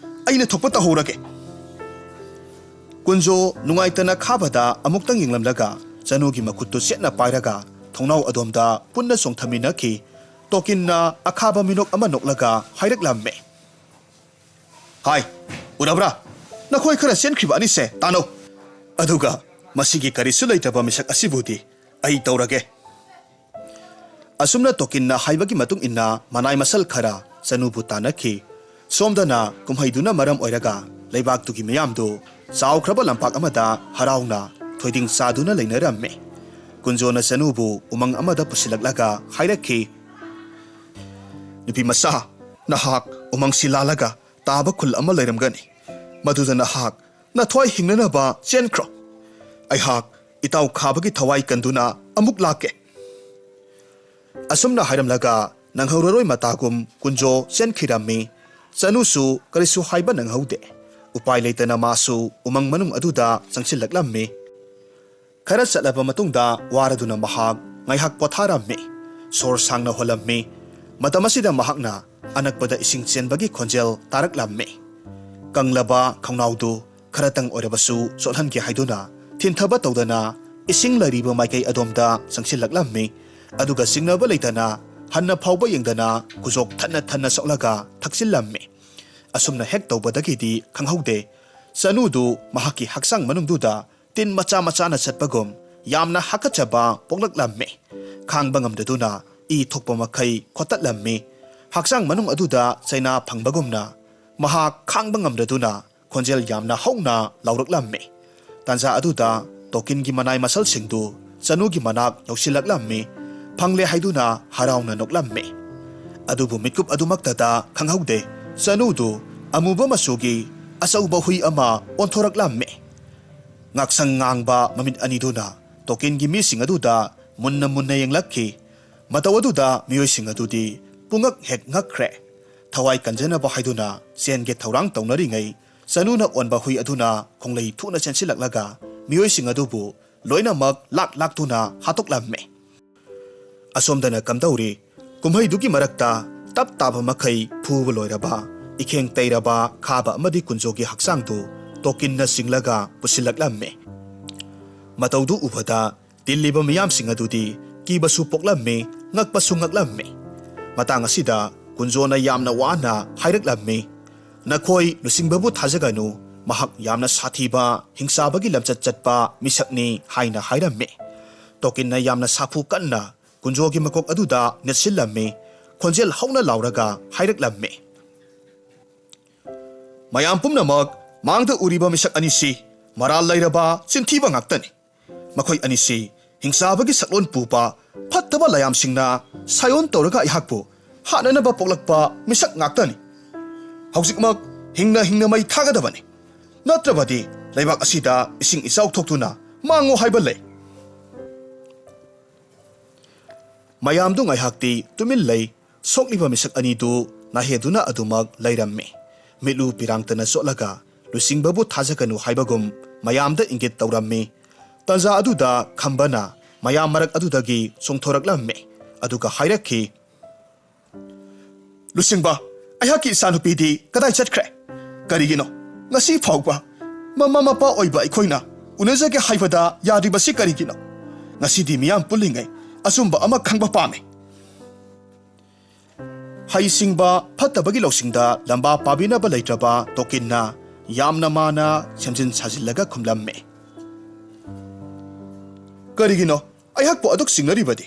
ꯑꯩꯅ ꯊꯣꯛꯄ ꯇꯧꯍꯧꯔꯒꯦ꯫" ꯀꯨꯟꯖꯣ ꯅꯨꯡꯉꯥꯏꯇꯅ ꯈꯥꯕꯗ ꯑꯃꯨꯛꯇꯪ ꯌꯦꯡꯂꯝꯂꯒ ꯆꯅꯨꯒꯤ ꯃꯈꯨꯠꯇꯨ ꯆꯦꯠꯅ ꯄꯥꯏꯔꯒ ꯊꯣꯡꯅꯥꯎ ꯑꯗꯣꯝꯗ ꯄꯨꯟꯅ ꯆꯣꯡꯊꯃꯤꯟꯅꯈꯤ꯫ ꯇꯣꯀꯤꯟꯅ ꯑꯈꯥꯕ ꯃꯤꯅꯣꯛ ꯑꯃ ꯅꯣꯛꯂꯒ ꯍꯥꯏꯔꯛꯂꯝꯃꯤ, "ꯍꯥꯏ, ꯎꯔꯕ꯭ꯔꯥ? ꯅꯈꯣꯏ ꯈꯔ ꯆꯦꯟꯈ꯭ꯔꯤꯕ ꯑꯅꯤꯁꯦ ꯇꯥꯟꯅꯧ꯫ ꯑꯗꯨꯒ ꯃꯁꯤꯒꯤ ꯀꯔꯤꯁꯨ ꯂꯩꯇꯕ ꯃꯤꯁꯛ ꯑꯁꯤꯕꯨꯗꯤ ꯑꯩ ꯇꯧꯔꯒꯦ꯫" ꯑꯁꯨꯝꯅ ꯇꯣꯀꯤꯟꯅ ꯍꯥꯏꯕꯒꯤ ꯃꯇꯨꯡ ꯏꯟꯅ ꯃꯅꯥꯏ ꯃꯁꯜ ꯈꯔ ꯆꯅꯨꯕꯨ ꯇꯥꯟꯅꯈꯤ꯫ ꯁꯣꯝꯗꯅ ꯀꯨꯝꯍꯩꯗꯨꯅ ꯃꯔꯝ ꯑꯣꯏꯔꯒ ꯂꯩꯕꯥꯛꯇꯨꯒꯤ ꯃꯤꯌꯥꯝꯗꯨ ꯆꯥꯎꯈ꯭ꯔꯕ ꯂꯝꯄꯥꯛ ꯑꯃꯗ ꯍꯔꯥꯎꯅ ꯊꯣꯏꯗꯤꯡ ꯆꯥꯗꯨꯅ ꯂꯩꯅꯔꯝꯃꯤ꯫ ꯀꯨꯟꯖꯣꯅ ꯆꯅꯨꯕꯨ ꯎꯃꯪ ꯑꯃꯗ ꯄꯨꯁꯤꯜꯂꯛꯂꯒ ꯍꯥꯏꯔꯛꯈꯤ, "ꯅꯨꯄꯤ ꯃꯆꯥ, ꯅꯍꯥꯛ ꯎꯃꯪꯁꯤ ꯂꯥꯜꯂꯒ ꯇꯥꯕ ꯈꯨꯜ ꯑꯃ ꯂꯩꯔꯝꯒꯅꯤ꯫ ꯃꯗꯨꯗ ꯅꯍꯥꯛ ꯅꯊ꯭ꯋꯥꯏ ꯍꯤꯡꯅꯅꯕ ꯆꯦꯟꯈ꯭ꯔꯣ꯫ ꯑꯩꯍꯥꯛ ꯏꯇꯥꯎ ꯈꯥꯕꯒꯤ ꯊꯋꯥꯏ ꯀꯟꯗꯨꯅ ꯑꯃꯨꯛ ꯂꯥꯛꯀꯦ꯫" ꯑꯁꯨꯝꯅ ꯍꯥꯏꯔꯝꯂꯒ ꯅꯪꯍꯧꯔꯔꯣꯏ ꯃꯇꯥꯒꯨꯝ ꯀꯨꯟꯖꯣ ꯆꯦꯟꯈꯤꯔꯝꯃꯤ꯫ ꯆꯅꯨꯁꯨ ꯀꯔꯤꯁꯨ ꯍꯥꯏꯕ ꯅꯪꯍꯧꯗꯦ꯫ ꯎꯄꯥꯏ ꯂꯩꯇꯅ ꯃꯥꯁꯨ ꯎꯃꯪ ꯃꯅꯨꯡ ꯑꯗꯨꯗ ꯆꯪꯁꯤꯜꯂꯛꯂꯝꯃꯤ꯫ ꯈꯔ ꯆꯠꯂꯕ ꯃꯇꯨꯡꯗ ꯋꯥꯔꯗꯨꯅ ꯃꯍꯥꯛ ꯉꯥꯏꯍꯥꯛ ꯄꯣꯊꯥꯔꯝꯃꯤ꯫ ꯁꯣꯔ ꯁꯥꯡꯅ ꯍꯣꯜꯂꯝꯃꯤ꯫ ꯃꯇꯝ ꯑꯁꯤꯗ ꯃꯍꯥꯛꯅ ꯑꯅꯛꯄꯗ ꯏꯁꯤꯡ ꯆꯦꯟꯕꯒꯤ ꯈꯣꯟꯖꯦꯜ ꯇꯥꯔꯛꯂꯝꯃꯤ꯫ ꯀꯪꯂꯕ ꯈꯣꯡꯅꯥꯎꯗꯨ ꯈꯔꯇꯪ ꯑꯣꯏꯔꯕꯁꯨ ꯆꯣꯠꯍꯟꯒꯦ ꯍꯥꯏꯗꯨꯅ ꯊꯤꯟꯊꯕ ꯇꯧꯗꯅ ꯏꯁꯤꯡ ꯂꯩꯔꯤꯕ ꯃꯥꯏꯀꯩ ꯑꯗꯣꯝꯗ ꯆꯪꯁꯤꯜꯂꯛꯂꯝꯃꯤ꯫ ꯑꯗꯨꯒ ꯆꯤꯡꯅꯕ ꯂꯩꯇꯅ ꯍꯟꯅ ꯐꯥꯎꯕ ꯌꯦꯡꯗꯅ ꯈꯨꯖꯣꯛ ꯊꯟꯅ ꯊꯟꯅ ꯁꯣꯛꯂꯒ ꯊꯛꯆꯤꯜꯂꯝꯃꯤ꯫ ꯑꯁꯨꯝꯅ ꯍꯦꯛ ꯇꯧꯕꯗꯒꯤꯗꯤ ꯈꯪꯍꯧꯗꯦ, ꯆꯅꯨꯗꯨ ꯃꯍꯥꯛꯀꯤ ꯍꯛꯆꯥꯡ ꯃꯅꯨꯡꯗꯨꯗ ꯇꯤꯟ ꯃꯆꯥ ꯃꯆꯥꯅ ꯆꯠꯄꯒꯨꯝ ꯌꯥꯝꯅ ꯍꯥꯀꯠꯆꯕ ꯄꯣꯛꯂꯛꯂꯝꯃꯤ꯫ ꯈꯥꯡꯕ ꯉꯝꯗꯗꯨꯅ ꯏ ꯊꯣꯛꯄ ꯃꯈꯩ ꯈꯣꯠꯇꯠꯂꯝꯃꯤ꯫ ꯍꯛꯆꯥꯡ ꯃꯅꯨꯡ ꯑꯗꯨꯗ ꯆꯩꯅꯥ ꯐꯪꯕꯒꯨꯝꯅ ꯃꯍꯥꯛ ꯈꯥꯡꯕ ꯉꯝꯗꯗꯨꯅ ꯈꯣꯟꯖꯦꯜ ꯌꯥꯝꯅ ꯍꯧꯅ ꯂꯥꯎꯔꯛꯂꯝꯃꯤ꯫ ꯇꯥꯟꯖꯥ ꯑꯗꯨꯗ ꯇꯣꯀꯤꯟꯒꯤ ꯃꯅꯥꯏ ꯃꯁꯜꯁꯤꯡꯗꯨ ꯆꯅꯨꯒꯤ ꯃꯅꯥꯛ ꯌꯧꯁꯤꯜꯂꯛꯂꯝꯃꯤ꯫ ꯐꯪꯂꯦ ꯍꯥꯏꯗꯨꯅ ꯍꯔꯥꯎꯅ ꯅꯣꯛꯂꯝꯃꯤ꯫ ꯑꯗꯨꯕꯨ ꯃꯤꯠꯀꯨꯞ ꯑꯗꯨꯃꯛꯇꯗ ꯈꯪꯍꯧꯗꯦ, ꯆꯅꯨꯗꯨ ꯑꯃꯨꯕ ꯃꯆꯨꯒꯤ ꯑꯆꯧꯕ ꯍꯨꯏ ꯑꯃ ꯑꯣꯟꯊꯣꯔꯛꯂꯝꯃꯤ꯫ ꯉꯥꯛꯁꯪ ꯉꯥꯡꯕ ꯃꯃꯤꯠ ꯑꯅꯤꯗꯨꯅ ꯇꯣꯀꯤꯟꯒꯤ ꯃꯤꯁꯤꯡ ꯑꯗꯨꯗ ꯃꯨꯟꯅ ꯃꯨꯟꯅ ꯌꯦꯡꯂꯛꯈꯤ꯫ ꯃꯇꯧ ꯑꯗꯨꯗ ꯃꯤꯑꯣꯏꯁꯤꯡ ꯑꯗꯨꯗꯤ ꯄꯨꯡꯉꯛ ꯍꯦꯛ ꯉꯛꯈ꯭ꯔꯦ꯫ ꯊꯋꯥꯏ ꯀꯟꯖꯅꯕ ꯍꯥꯏꯗꯨꯅ ꯆꯦꯟꯒꯦ ꯊꯧꯔꯥꯡ ꯇꯧꯅꯔꯤꯉꯩ, ꯆꯅꯨꯅ ꯑꯣꯟꯕ ꯍꯨꯏ ꯑꯗꯨꯅ ꯈꯣꯡꯂꯩ ꯊꯨꯅ ꯆꯦꯟꯁꯤꯜꯂꯛꯂꯒ ꯃꯤꯑꯣꯏꯁꯤꯡ ꯑꯗꯨꯕꯨ ꯂꯣꯏꯅꯃꯛ ꯂꯥꯛ ꯂꯥꯛꯇꯨꯅ ꯍꯥꯠꯇꯣꯛꯂꯝꯃꯤ꯫ ꯑꯁꯣꯝꯗꯅ ꯀꯝꯗꯧꯔꯤ? ꯀꯨꯝꯍꯩꯗꯨꯒꯤ ꯃꯔꯛꯇ ꯇꯞ ꯇꯥꯕ ꯃꯈꯩ ꯐꯨꯕ ꯂꯣꯏꯔꯕ, ꯏꯈꯦꯡ ꯇꯩꯔꯕ ꯈꯥꯕ ꯑꯃꯗꯤ ꯀꯨꯟꯖꯣꯒꯤ ꯍꯛꯆꯥꯡꯗꯨ ꯇꯣꯀꯤꯟꯅ ꯆꯤꯡꯂꯒ ꯄꯨꯁꯤꯜꯂꯛꯂꯝꯃꯤ꯫ ꯃꯇꯧꯗꯨ ꯎꯕꯗ ꯇꯤꯜꯂꯤꯕ ꯃꯤꯌꯥꯝꯁꯤꯡ ꯑꯗꯨꯗꯤ ꯀꯤꯕꯁꯨ ꯄꯣꯛꯂꯝꯃꯤ, ꯉꯛꯄꯁꯨ ꯉꯛꯂꯝꯃꯤ꯫ ꯃꯇꯥꯡ ꯑꯁꯤꯗ ꯀꯨꯟꯖꯣꯅ ꯌꯥꯝꯅ ꯋꯥꯅ ꯍꯥꯏꯔꯛꯂꯝꯃꯤ, "ꯅꯈꯣꯏ ꯂꯨꯆꯤꯡꯕꯕꯨ ꯊꯥꯖꯒꯅꯨ꯫ ꯃꯍꯥꯛ ꯌꯥꯝꯅ ꯁꯥꯊꯤꯕ, ꯍꯤꯡꯆꯥꯕꯒꯤ ꯂꯝꯆꯠ ꯆꯠꯄ ꯃꯤꯁꯛꯅꯤ" ꯍꯥꯏꯅ ꯍꯥꯏꯔꯝꯃꯤ꯫ ꯇꯣꯀꯤꯟꯅ ꯌꯥꯝꯅ ꯁꯥꯐꯨ ꯀꯟꯅ ꯀꯨꯟꯖꯣꯒꯤ ꯃꯀꯣꯛ ꯑꯗꯨꯗ ꯅꯦꯠꯁꯤꯜꯂꯝꯃꯤ꯫ ꯈꯣꯟꯖꯦꯜ ꯍꯧꯅ ꯂꯥꯎꯔꯒ ꯍꯥꯏꯔꯛꯂꯝꯃꯤ, "ꯃꯌꯥꯝ ꯄꯨꯝꯅꯃꯛ ꯃꯥꯡꯗ ꯎꯔꯤꯕ ꯃꯤꯁꯛ ꯑꯅꯤꯁꯤ ꯃꯔꯥꯜ ꯂꯩꯔꯕ ꯆꯤꯟꯊꯤꯕ ꯉꯥꯛꯇꯅꯤ꯫ ꯃꯈꯣꯏ ꯑꯅꯤꯁꯤ ꯍꯤꯡꯆꯥꯕꯒꯤ ꯁꯛꯂꯣꯟ ꯄꯨꯕ ꯐꯠꯇꯕ ꯂꯥꯏꯌꯥꯝꯁꯤꯡꯅ ꯁꯥꯏꯑꯣꯟ ꯇꯧꯔꯒ ꯑꯩꯍꯥꯛꯄꯨ ꯍꯥꯠꯅꯅꯕ ꯄꯣꯛꯂꯛꯄ ꯃꯤꯁꯛ ꯉꯥꯛꯇꯅꯤ꯫ ꯍꯧꯖꯤꯛꯃꯛ ꯍꯤꯡꯅ ꯍꯤꯡꯅ ꯃꯩ ꯊꯥꯒꯗꯕꯅꯤ, ꯅꯠꯇ꯭ꯔꯕꯗꯤ ꯂꯩꯕꯥꯛ ꯑꯁꯤꯗ ꯏꯁꯤꯡ ꯏꯆꯥꯎ ꯊꯣꯛꯇꯨꯅ ꯃꯥꯡꯉꯣ ꯍꯥꯏꯕ ꯂꯩ"꯫ ꯃꯌꯥꯝꯗꯨ ꯉꯥꯏꯍꯥꯛꯇꯤ ꯇꯨꯃꯤꯟ ꯂꯩ꯫ ꯁꯣꯛꯂꯤꯕ ꯃꯤꯁꯛ ꯑꯅꯤꯗꯨ ꯅꯥꯍꯦꯗꯨꯅ ꯑꯗꯨꯃꯛ ꯂꯩꯔꯝꯃꯤ꯫ ꯃꯤꯠꯂꯨ ꯄꯤꯔꯥꯡꯇꯅ ꯆꯣꯠꯂꯒ ꯂꯨꯆꯤꯡꯕꯕꯨ ꯊꯥꯖꯒꯅꯨ ꯍꯥꯏꯕꯒꯨꯝ ꯃꯌꯥꯝꯗ ꯏꯪꯒꯤꯠ ꯇꯧꯔꯝꯃꯤ꯫ ꯇꯥꯟꯖꯥ ꯑꯗꯨꯗ ꯈꯝꯕꯅ ꯃꯌꯥꯝ ꯃꯔꯛ ꯑꯗꯨꯗꯒꯤ ꯆꯣꯡꯊꯣꯔꯛꯂꯝꯃꯤ꯫ ꯑꯗꯨꯒ ꯍꯥꯏꯔꯛꯈꯤ, "ꯂꯨꯆꯤꯡꯕ, ꯑꯩꯍꯥꯛꯀꯤ ꯏꯆꯥꯅꯨꯄꯤꯗꯤ ꯀꯗꯥꯏ ꯆꯠꯈ꯭ꯔꯦ? ꯀꯔꯤꯒꯤꯅꯣ ꯉꯁꯤ ꯐꯥꯎꯕ ꯃꯃꯥ ꯃꯄꯥ ꯑꯣꯏꯕ ꯑꯩꯈꯣꯏꯅ ꯎꯅꯖꯒꯦ ꯍꯥꯏꯕꯗ ꯌꯥꯗ꯭ꯔꯤꯕꯁꯤ ꯀꯔꯤꯒꯤꯅꯣ? ꯉꯁꯤꯗꯤ ꯃꯤꯌꯥꯝ ꯄꯨꯜꯂꯤꯉꯩ ꯑꯆꯨꯝꯕ ꯑꯃ ꯈꯪꯕ ꯄꯥꯝꯃꯤ"꯫ ꯍꯩꯁꯤꯡꯕ ꯐꯠꯇꯕꯒꯤ ꯂꯧꯁꯤꯡꯗ ꯂꯝꯕꯥ ꯄꯥꯕꯤꯅꯕ ꯂꯩꯇ꯭ꯔꯕ ꯇꯣꯀꯤꯟꯅ ꯌꯥꯝꯅ ꯃꯥꯅ ꯁꯦꯝꯖꯤꯟ ꯁꯥꯖꯤꯜꯂꯒ ꯈꯨꯝꯂꯝꯃꯤ, "ꯀꯔꯤꯒꯤꯅꯣ ꯑꯩꯍꯥꯛꯄꯨ ꯑꯗꯨꯛ ꯆꯤꯡꯅꯔꯤꯕꯗꯤ?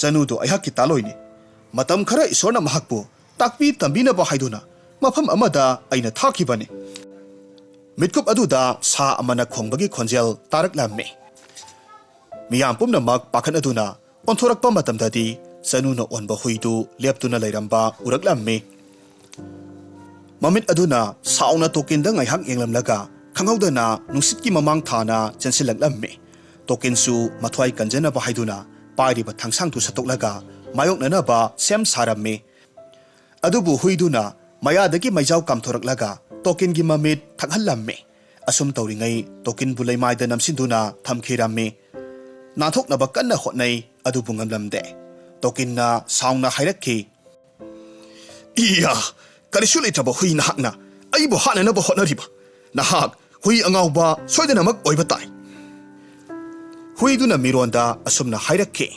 "ꯆꯅꯨꯗꯨ ꯑꯩꯍꯥꯛꯀꯤ ꯇꯥꯂꯣꯏꯅꯤ꯫ ꯃꯇꯝ ꯈꯔ ꯏꯁꯣꯔꯅ ꯃꯍꯥꯛꯄꯨ ꯇꯥꯛꯄꯤ ꯇꯝꯕꯤꯅꯕ ꯍꯥꯏꯗꯨꯅ ꯃꯐꯝ ꯑꯃꯗ ꯑꯩꯅ ꯊꯥꯈꯤꯕꯅꯤ꯫" ꯃꯤꯠꯀꯨꯞ ꯑꯗꯨꯗ ꯁꯥ ꯑꯃꯅ ꯈꯣꯡꯕꯒꯤ ꯈꯣꯟꯖꯦꯜ ꯇꯥꯔꯛꯂꯝꯃꯤ꯫ ꯃꯤꯌꯥꯝ ꯄꯨꯝꯅꯃꯛ ꯄꯥꯈꯠꯅꯗꯨꯅ ꯑꯣꯟꯊꯣꯔꯛꯄ ꯃꯇꯝꯗꯗꯤ ꯆꯅꯨꯅ ꯑꯣꯟꯕ ꯍꯨꯏꯗꯨ ꯂꯦꯞꯇꯨꯅ ꯂꯩꯔꯝꯕ ꯎꯔꯛꯂꯝꯃꯤ꯫ ꯃꯃꯤꯠ ꯑꯗꯨꯅ ꯁꯥꯎꯅ ꯇꯣꯀꯤꯟꯗ ꯉꯥꯏꯍꯥꯛ ꯌꯦꯡꯂꯝꯂꯒ ꯈꯪꯍꯧꯗꯅ ꯅꯨꯡꯁꯤꯠꯀꯤ ꯃꯃꯥꯡ ꯊꯥꯅ ꯆꯦꯟꯁꯤꯜꯂꯛꯂꯝꯃꯤ꯫ ꯇꯣꯀꯤꯟꯁꯨ ꯃꯊ꯭ꯋꯥꯏ ꯀꯟꯖꯅꯕ ꯍꯥꯏꯗꯨꯅ ꯄꯥꯏꯔꯤꯕ ꯊꯥꯡꯁꯥꯡꯗꯨ ꯁꯠꯇꯣꯛꯂꯒ ꯃꯥꯌꯣꯛꯅꯅꯕ ꯁꯦꯝ ꯁꯥꯔꯝꯃꯤ꯫ ꯑꯗꯨꯕꯨ ꯍꯨꯏꯗꯨꯅ ꯃꯌꯥꯗꯒꯤ ꯃꯩꯖꯥꯎ ꯀꯥꯝꯊꯣꯔꯛꯂꯒ ꯇꯣꯀꯤꯟꯒꯤ ꯃꯃꯤꯠ ꯊꯛꯍꯜꯂꯝꯃꯤ꯫ ꯑꯁꯨꯝ ꯇꯧꯔꯤꯉꯩ ꯇꯣꯀꯤꯟꯕꯨ ꯂꯩꯃꯥꯏꯗ ꯅꯝꯁꯤꯟꯗꯨꯅ ꯊꯝꯈꯤꯔꯝꯃꯤ꯫ ꯅꯥꯟꯊꯣꯛꯅꯕ ꯀꯟꯅ ꯍꯣꯠꯅꯩ, ꯑꯗꯨꯕꯨ ꯉꯝꯂꯝꯗꯦ꯫ ꯇꯣꯀꯤꯟꯅ ꯁꯥꯎꯅ ꯍꯥꯏꯔꯛꯈꯤ, "ꯏꯌꯥ! ꯀꯔꯤꯁꯨ ꯂꯩꯇ꯭ꯔꯕ ꯍꯨꯏ ꯅꯍꯥꯛꯅ ꯑꯩꯕꯨ ꯍꯥꯠꯅꯅꯕ ꯍꯣꯠꯅꯔꯤꯕ? ꯅꯍꯥꯛ ꯍꯨꯏ ꯑꯉꯥꯎꯕ ꯁꯣꯏꯗꯅꯃꯛ ꯑꯣꯏꯕ ꯇꯥꯏ꯫" ꯍꯨꯏꯗꯨꯅ ꯃꯤꯔꯣꯟꯗ ꯑꯁꯨꯝꯅ ꯍꯥꯏꯔꯛꯈꯤ,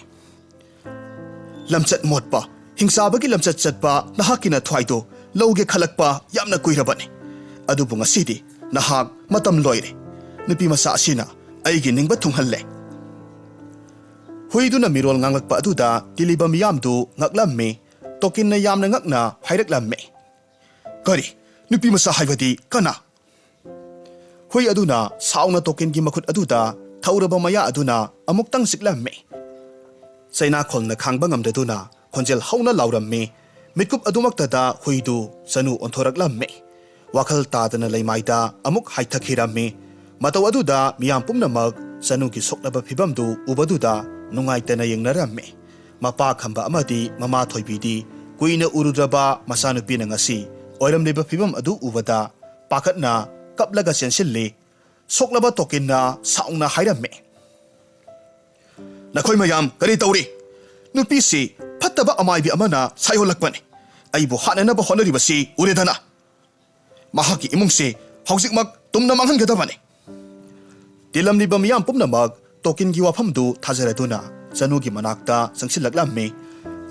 "ꯂꯝꯆꯠ ꯃꯣꯠꯄ, ꯍꯤꯡꯆꯥꯕꯒꯤ ꯂꯝꯆꯠ ꯆꯠꯄ ꯅꯍꯥꯛꯀꯤ ꯅꯊ꯭ꯋꯥꯏꯗꯨ ꯂꯧꯒꯦ ꯈꯜꯂꯛꯄ ꯌꯥꯝꯅ ꯀꯨꯏꯔꯕꯅꯤ꯫ ꯑꯗꯨꯕꯨ ꯉꯁꯤꯗꯤ ꯅꯍꯥꯛ ꯃꯇꯝ ꯂꯣꯏꯔꯦ꯫ ꯅꯨꯄꯤ ꯃꯆꯥ ꯑꯁꯤꯅ ꯑꯩꯒꯤ ꯅꯤꯡꯕ ꯊꯨꯡꯍꯜꯂꯦ꯫" ꯍꯨꯏꯗꯨꯅ ꯃꯤꯔꯣꯜ ꯉꯥꯡꯂꯛꯄ ꯑꯗꯨꯗ ꯇꯤꯜꯂꯤꯕ ꯃꯤꯌꯥꯝꯗꯨ ꯉꯛꯂꯝꯃꯤ꯫ ꯇꯣꯀꯤꯟꯅ ꯌꯥꯝꯅ ꯉꯛꯅ ꯍꯥꯏꯔꯛꯂꯝꯃꯤ, "ꯀꯔꯤ? ꯅꯨꯄꯤ ꯃꯆꯥ ꯍꯥꯏꯕꯗꯤ ꯀꯅꯥ?" ꯍꯨꯏ ꯑꯗꯨꯅ ꯁꯥꯎꯅ ꯇꯣꯀꯤꯟꯒꯤ ꯃꯈꯨꯠ ꯑꯗꯨꯗ ꯊꯧꯔꯕ ꯃꯌꯥ ꯑꯗꯨꯅ ꯑꯃꯨꯛꯇꯪ ꯆꯤꯛꯂꯝꯃꯤ꯫ ꯆꯩꯅꯥꯈꯣꯜꯅ ꯈꯥꯡꯕ ꯉꯝꯗꯗꯨꯅ ꯈꯣꯟꯖꯦꯜ ꯍꯧꯅ ꯂꯥꯎꯔꯝꯃꯤ꯫ ꯃꯤꯠꯀꯨꯞ ꯑꯗꯨꯃꯛꯇꯗ ꯍꯨꯏꯗꯨ ꯆꯅꯨ ꯑꯣꯟꯊꯣꯔꯛꯂꯝꯃꯤ꯫ ꯋꯥꯈꯜ ꯇꯥꯗꯅ ꯂꯩꯃꯥꯏꯗ ꯑꯃꯨꯛ ꯍꯥꯏꯊꯈꯤꯔꯝꯃꯤ꯫ ꯃꯇꯧ ꯑꯗꯨꯗ ꯃꯤꯌꯥꯝ ꯄꯨꯝꯅꯃꯛ ꯆꯅꯨꯒꯤ ꯁꯣꯛꯂꯕ ꯐꯤꯕꯝꯗꯨ ꯎꯕꯗꯨꯗ ꯅꯨꯡꯉꯥꯏꯇꯅ ꯌꯦꯡꯅꯔꯝꯃꯤ꯫ ꯃꯄꯥ ꯈꯝꯕ ꯑꯃꯗꯤ ꯃꯃꯥ ꯊꯣꯏꯕꯤꯗꯤ ꯀꯨꯏꯅ ꯎꯔꯨꯗ꯭ꯔꯕ ꯃꯆꯥꯅꯨꯄꯤꯅ ꯉꯁꯤ ꯑꯣꯏꯔꯝꯂꯤꯕ ꯐꯤꯕꯝ ꯑꯗꯨ ꯎꯕꯗ ꯄꯥꯈꯠꯅ ꯀꯞꯂꯒ ꯆꯦꯟꯁꯤꯜꯂꯤ꯫ ꯁꯣꯛꯂꯕ ꯇꯣꯀꯤꯟꯅ ꯁꯥꯎꯅ ꯍꯥꯏꯔꯝꯃꯤ, "ꯅꯈꯣꯏ ꯃꯌꯥꯝ ꯀꯔꯤ ꯇꯧꯔꯤ? ꯅꯨꯄꯤꯁꯤ ꯐꯠꯇꯕ ꯑꯃꯥꯏꯕꯤ ꯑꯃꯅ ꯁꯥꯏꯑꯣꯜꯂꯛꯄꯅꯤ꯫ ꯑꯩꯕꯨ ꯍꯥꯠꯅꯅꯕ ꯍꯣꯠꯅꯔꯤꯕꯁꯤ ꯎꯔꯦꯗꯅ꯫ ꯃꯍꯥꯛꯀꯤ ꯏꯃꯨꯡꯁꯤ ꯍꯧꯖꯤꯛꯃꯛ ꯇꯨꯝꯅ ꯃꯥꯡꯍꯟꯒꯗꯕꯅꯤ꯫" ꯇꯤꯜꯂꯝꯂꯤꯕ ꯃꯤꯌꯥꯝ ꯄꯨꯝꯅꯃꯛ ꯇꯣꯀꯤꯟꯒꯤ ꯋꯥꯐꯝꯗꯨ ꯊꯥꯖꯔꯗꯨꯅ ꯆꯅꯨꯒꯤ ꯃꯅꯥꯛꯇ ꯆꯪꯁꯤꯜꯂꯛꯂꯝꯃꯤ꯫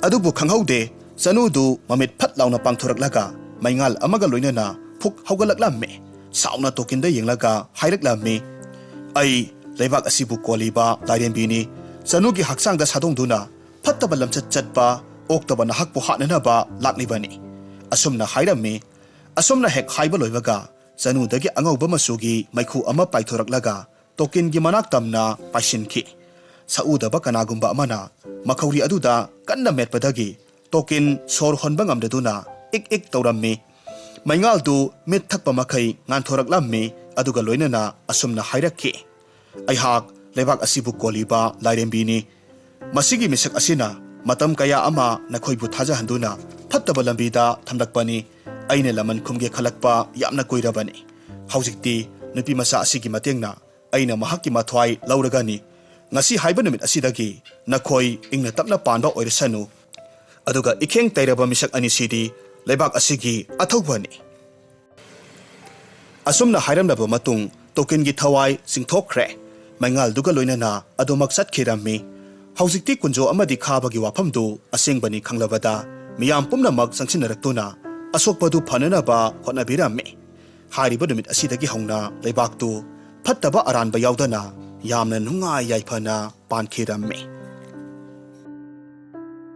ꯑꯗꯨꯕꯨ ꯈꯪꯍꯧꯗꯦ, ꯆꯅꯨꯗꯨ ꯃꯃꯤꯠ ꯐꯠ ꯂꯥꯎꯅ ꯄꯥꯡꯊꯣꯔꯛꯂꯒ ꯃꯩꯉꯥꯜ ꯑꯃꯒ ꯂꯣꯏꯅꯅ ꯐꯨꯛ ꯍꯧꯒꯠꯂꯛꯂꯝꯃꯤ꯫ ꯁꯥꯎꯅ ꯇꯣꯀꯤꯟꯗ ꯌꯦꯡꯂꯒ ꯍꯥꯏꯔꯛꯂꯝꯃꯤ, "ꯑꯩ ꯂꯩꯕꯥꯛ ꯑꯁꯤꯕꯨ ꯀꯣꯜꯂꯤꯕ ꯂꯥꯏꯔꯦꯝꯕꯤꯅꯤ꯫ ꯆꯅꯨꯒꯤ ꯍꯛꯆꯥꯡꯗ ꯁꯥꯗꯣꯡꯗꯨꯅ ꯐꯠꯇꯕ ꯂꯝꯆꯠ ꯆꯠꯄ ꯑꯣꯛꯇꯕ ꯅꯍꯥꯛꯄꯨ ꯍꯥꯠꯅꯅꯕ ꯂꯥꯛꯂꯤꯕꯅꯤ꯫ ꯑꯁꯨꯝꯅ ꯍꯥꯏꯔꯝꯃꯤ꯫ ꯑꯁꯨꯝꯅ ꯍꯦꯛ ꯍꯥꯏꯕ ꯂꯣꯏꯕꯒ ꯆꯅꯨꯗꯒꯤ ꯑꯉꯧꯕ ꯃꯆꯨꯒꯤ ꯃꯩꯈꯨ ꯑꯃ ꯄꯥꯏꯊꯣꯔꯛꯂꯒ ꯇꯣꯀꯤꯟꯒꯤ ꯃꯅꯥꯛ ꯇꯝꯅ ꯄꯥꯏꯁꯤꯟꯈꯤ꯫ ꯁꯛꯎꯗꯕ ꯀꯅꯥꯒꯨꯝꯕ ꯑꯃꯅ ꯃꯈꯧꯔꯤ ꯑꯗꯨꯗ ꯀꯟꯅ ꯃꯦꯠꯄꯗꯒꯤ ꯇꯣꯀꯤꯟ ꯁꯣꯔ ꯍꯣꯟꯕ ꯉꯝꯗꯗꯨꯅ ꯏꯛ ꯏꯛ ꯇꯧꯔꯝꯃꯤ꯫ ꯃꯩꯉꯥꯜꯗꯨ ꯃꯤꯠ ꯊꯛꯄ ꯃꯈꯩ ꯉꯥꯟꯊꯣꯔꯛꯂꯝꯃꯤ꯫ ꯑꯗꯨꯒ ꯂꯣꯏꯅꯅ ꯑꯁꯨꯝꯅ ꯍꯥꯏꯔꯛꯈꯤ, "ꯑꯩꯍꯥꯛ ꯂꯩꯕꯥꯛ ꯑꯁꯤꯕꯨ ꯀꯣꯜꯂꯤꯕ ꯂꯥꯏꯔꯦꯝꯕꯤꯅꯤ꯫ ꯃꯁꯤꯒꯤ ꯃꯤꯁꯛ ꯑꯁꯤꯅ ꯃꯇꯝ ꯀꯌꯥ ꯑꯃ ꯅꯈꯣꯏꯕꯨ ꯊꯥꯖꯍꯟꯗꯨꯅ ꯐꯠꯇꯕ ꯂꯝꯕꯤꯗ ꯊꯝꯂꯛꯄꯅꯤ꯫ ꯑꯩꯅ ꯂꯃꯟ ꯈꯨꯝꯒꯦ ꯈꯜꯂꯛꯄ ꯌꯥꯝꯅ ꯀꯨꯏꯔꯕꯅꯤ꯫ ꯍꯧꯖꯤꯛꯇꯤ ꯅꯨꯄꯤ ꯃꯆꯥ ꯑꯁꯤꯒꯤ ꯃꯇꯦꯡꯅ ꯑꯩꯅ ꯃꯍꯥꯛꯀꯤ ꯃꯊ꯭ꯋꯥꯏ ꯂꯧꯔꯒꯅꯤ꯫ ꯉꯁꯤ ꯍꯥꯏꯕ ꯅꯨꯃꯤꯠ ꯑꯁꯤꯗꯒꯤ ꯅꯈꯣꯏ ꯏꯪꯅ ꯇꯞꯅ ꯄꯥꯟꯕ ꯑꯣꯏꯔꯁꯅꯨ꯫ ꯑꯗꯨꯒ ꯏꯈꯦꯡ ꯇꯩꯔꯕ ꯃꯤꯁꯛ ꯑꯅꯤꯁꯤꯗꯤ ꯂꯩꯕꯥꯛ ꯑꯁꯤꯒꯤ ꯑꯊꯧꯕꯅꯤ"꯫ ꯑꯁꯨꯝꯅ ꯍꯥꯏꯔꯝꯂꯕ ꯃꯇꯨꯡ ꯇꯣꯀꯤꯟꯒꯤ ꯊꯋꯥꯏ ꯆꯤꯡꯊꯣꯛꯈ꯭ꯔꯦ꯫ ꯃꯩꯉꯥꯜꯗꯨꯒ ꯂꯣꯏꯅꯅ ꯑꯗꯨꯃꯛ ꯆꯠꯈꯤꯔꯝꯃꯤ꯫ ꯍꯧꯖꯤꯛꯇꯤ ꯀꯨꯟꯖꯣ ꯑꯃꯗꯤ ꯈꯥꯕꯒꯤ ꯋꯥꯐꯝꯗꯨ ꯑꯁꯦꯡꯕꯅꯤ ꯈꯪꯂꯕꯗ ꯃꯤꯌꯥꯝ ꯄꯨꯝꯅꯃꯛ ꯆꯪꯁꯤꯟꯅꯔꯛꯇꯨꯅ ꯑꯁꯣꯛꯄꯗꯨ ꯐꯅꯅꯕ ꯍꯣꯠꯅꯕꯤꯔꯝꯃꯤ꯫ ꯍꯥꯏꯔꯤꯕ ꯅꯨꯃꯤꯠ ꯑꯁꯤꯗꯒꯤ ꯍꯧꯅ ꯂꯩꯕꯥꯛꯇꯨ ꯐꯠꯇꯕ ꯑꯔꯥꯟꯕ ꯌꯥꯎꯗꯅ ꯌꯥꯝꯅ ꯅꯨꯡꯉꯥꯏ ꯌꯥꯏꯐꯅ ꯄꯥꯟꯈꯤꯔꯝꯃꯤ꯫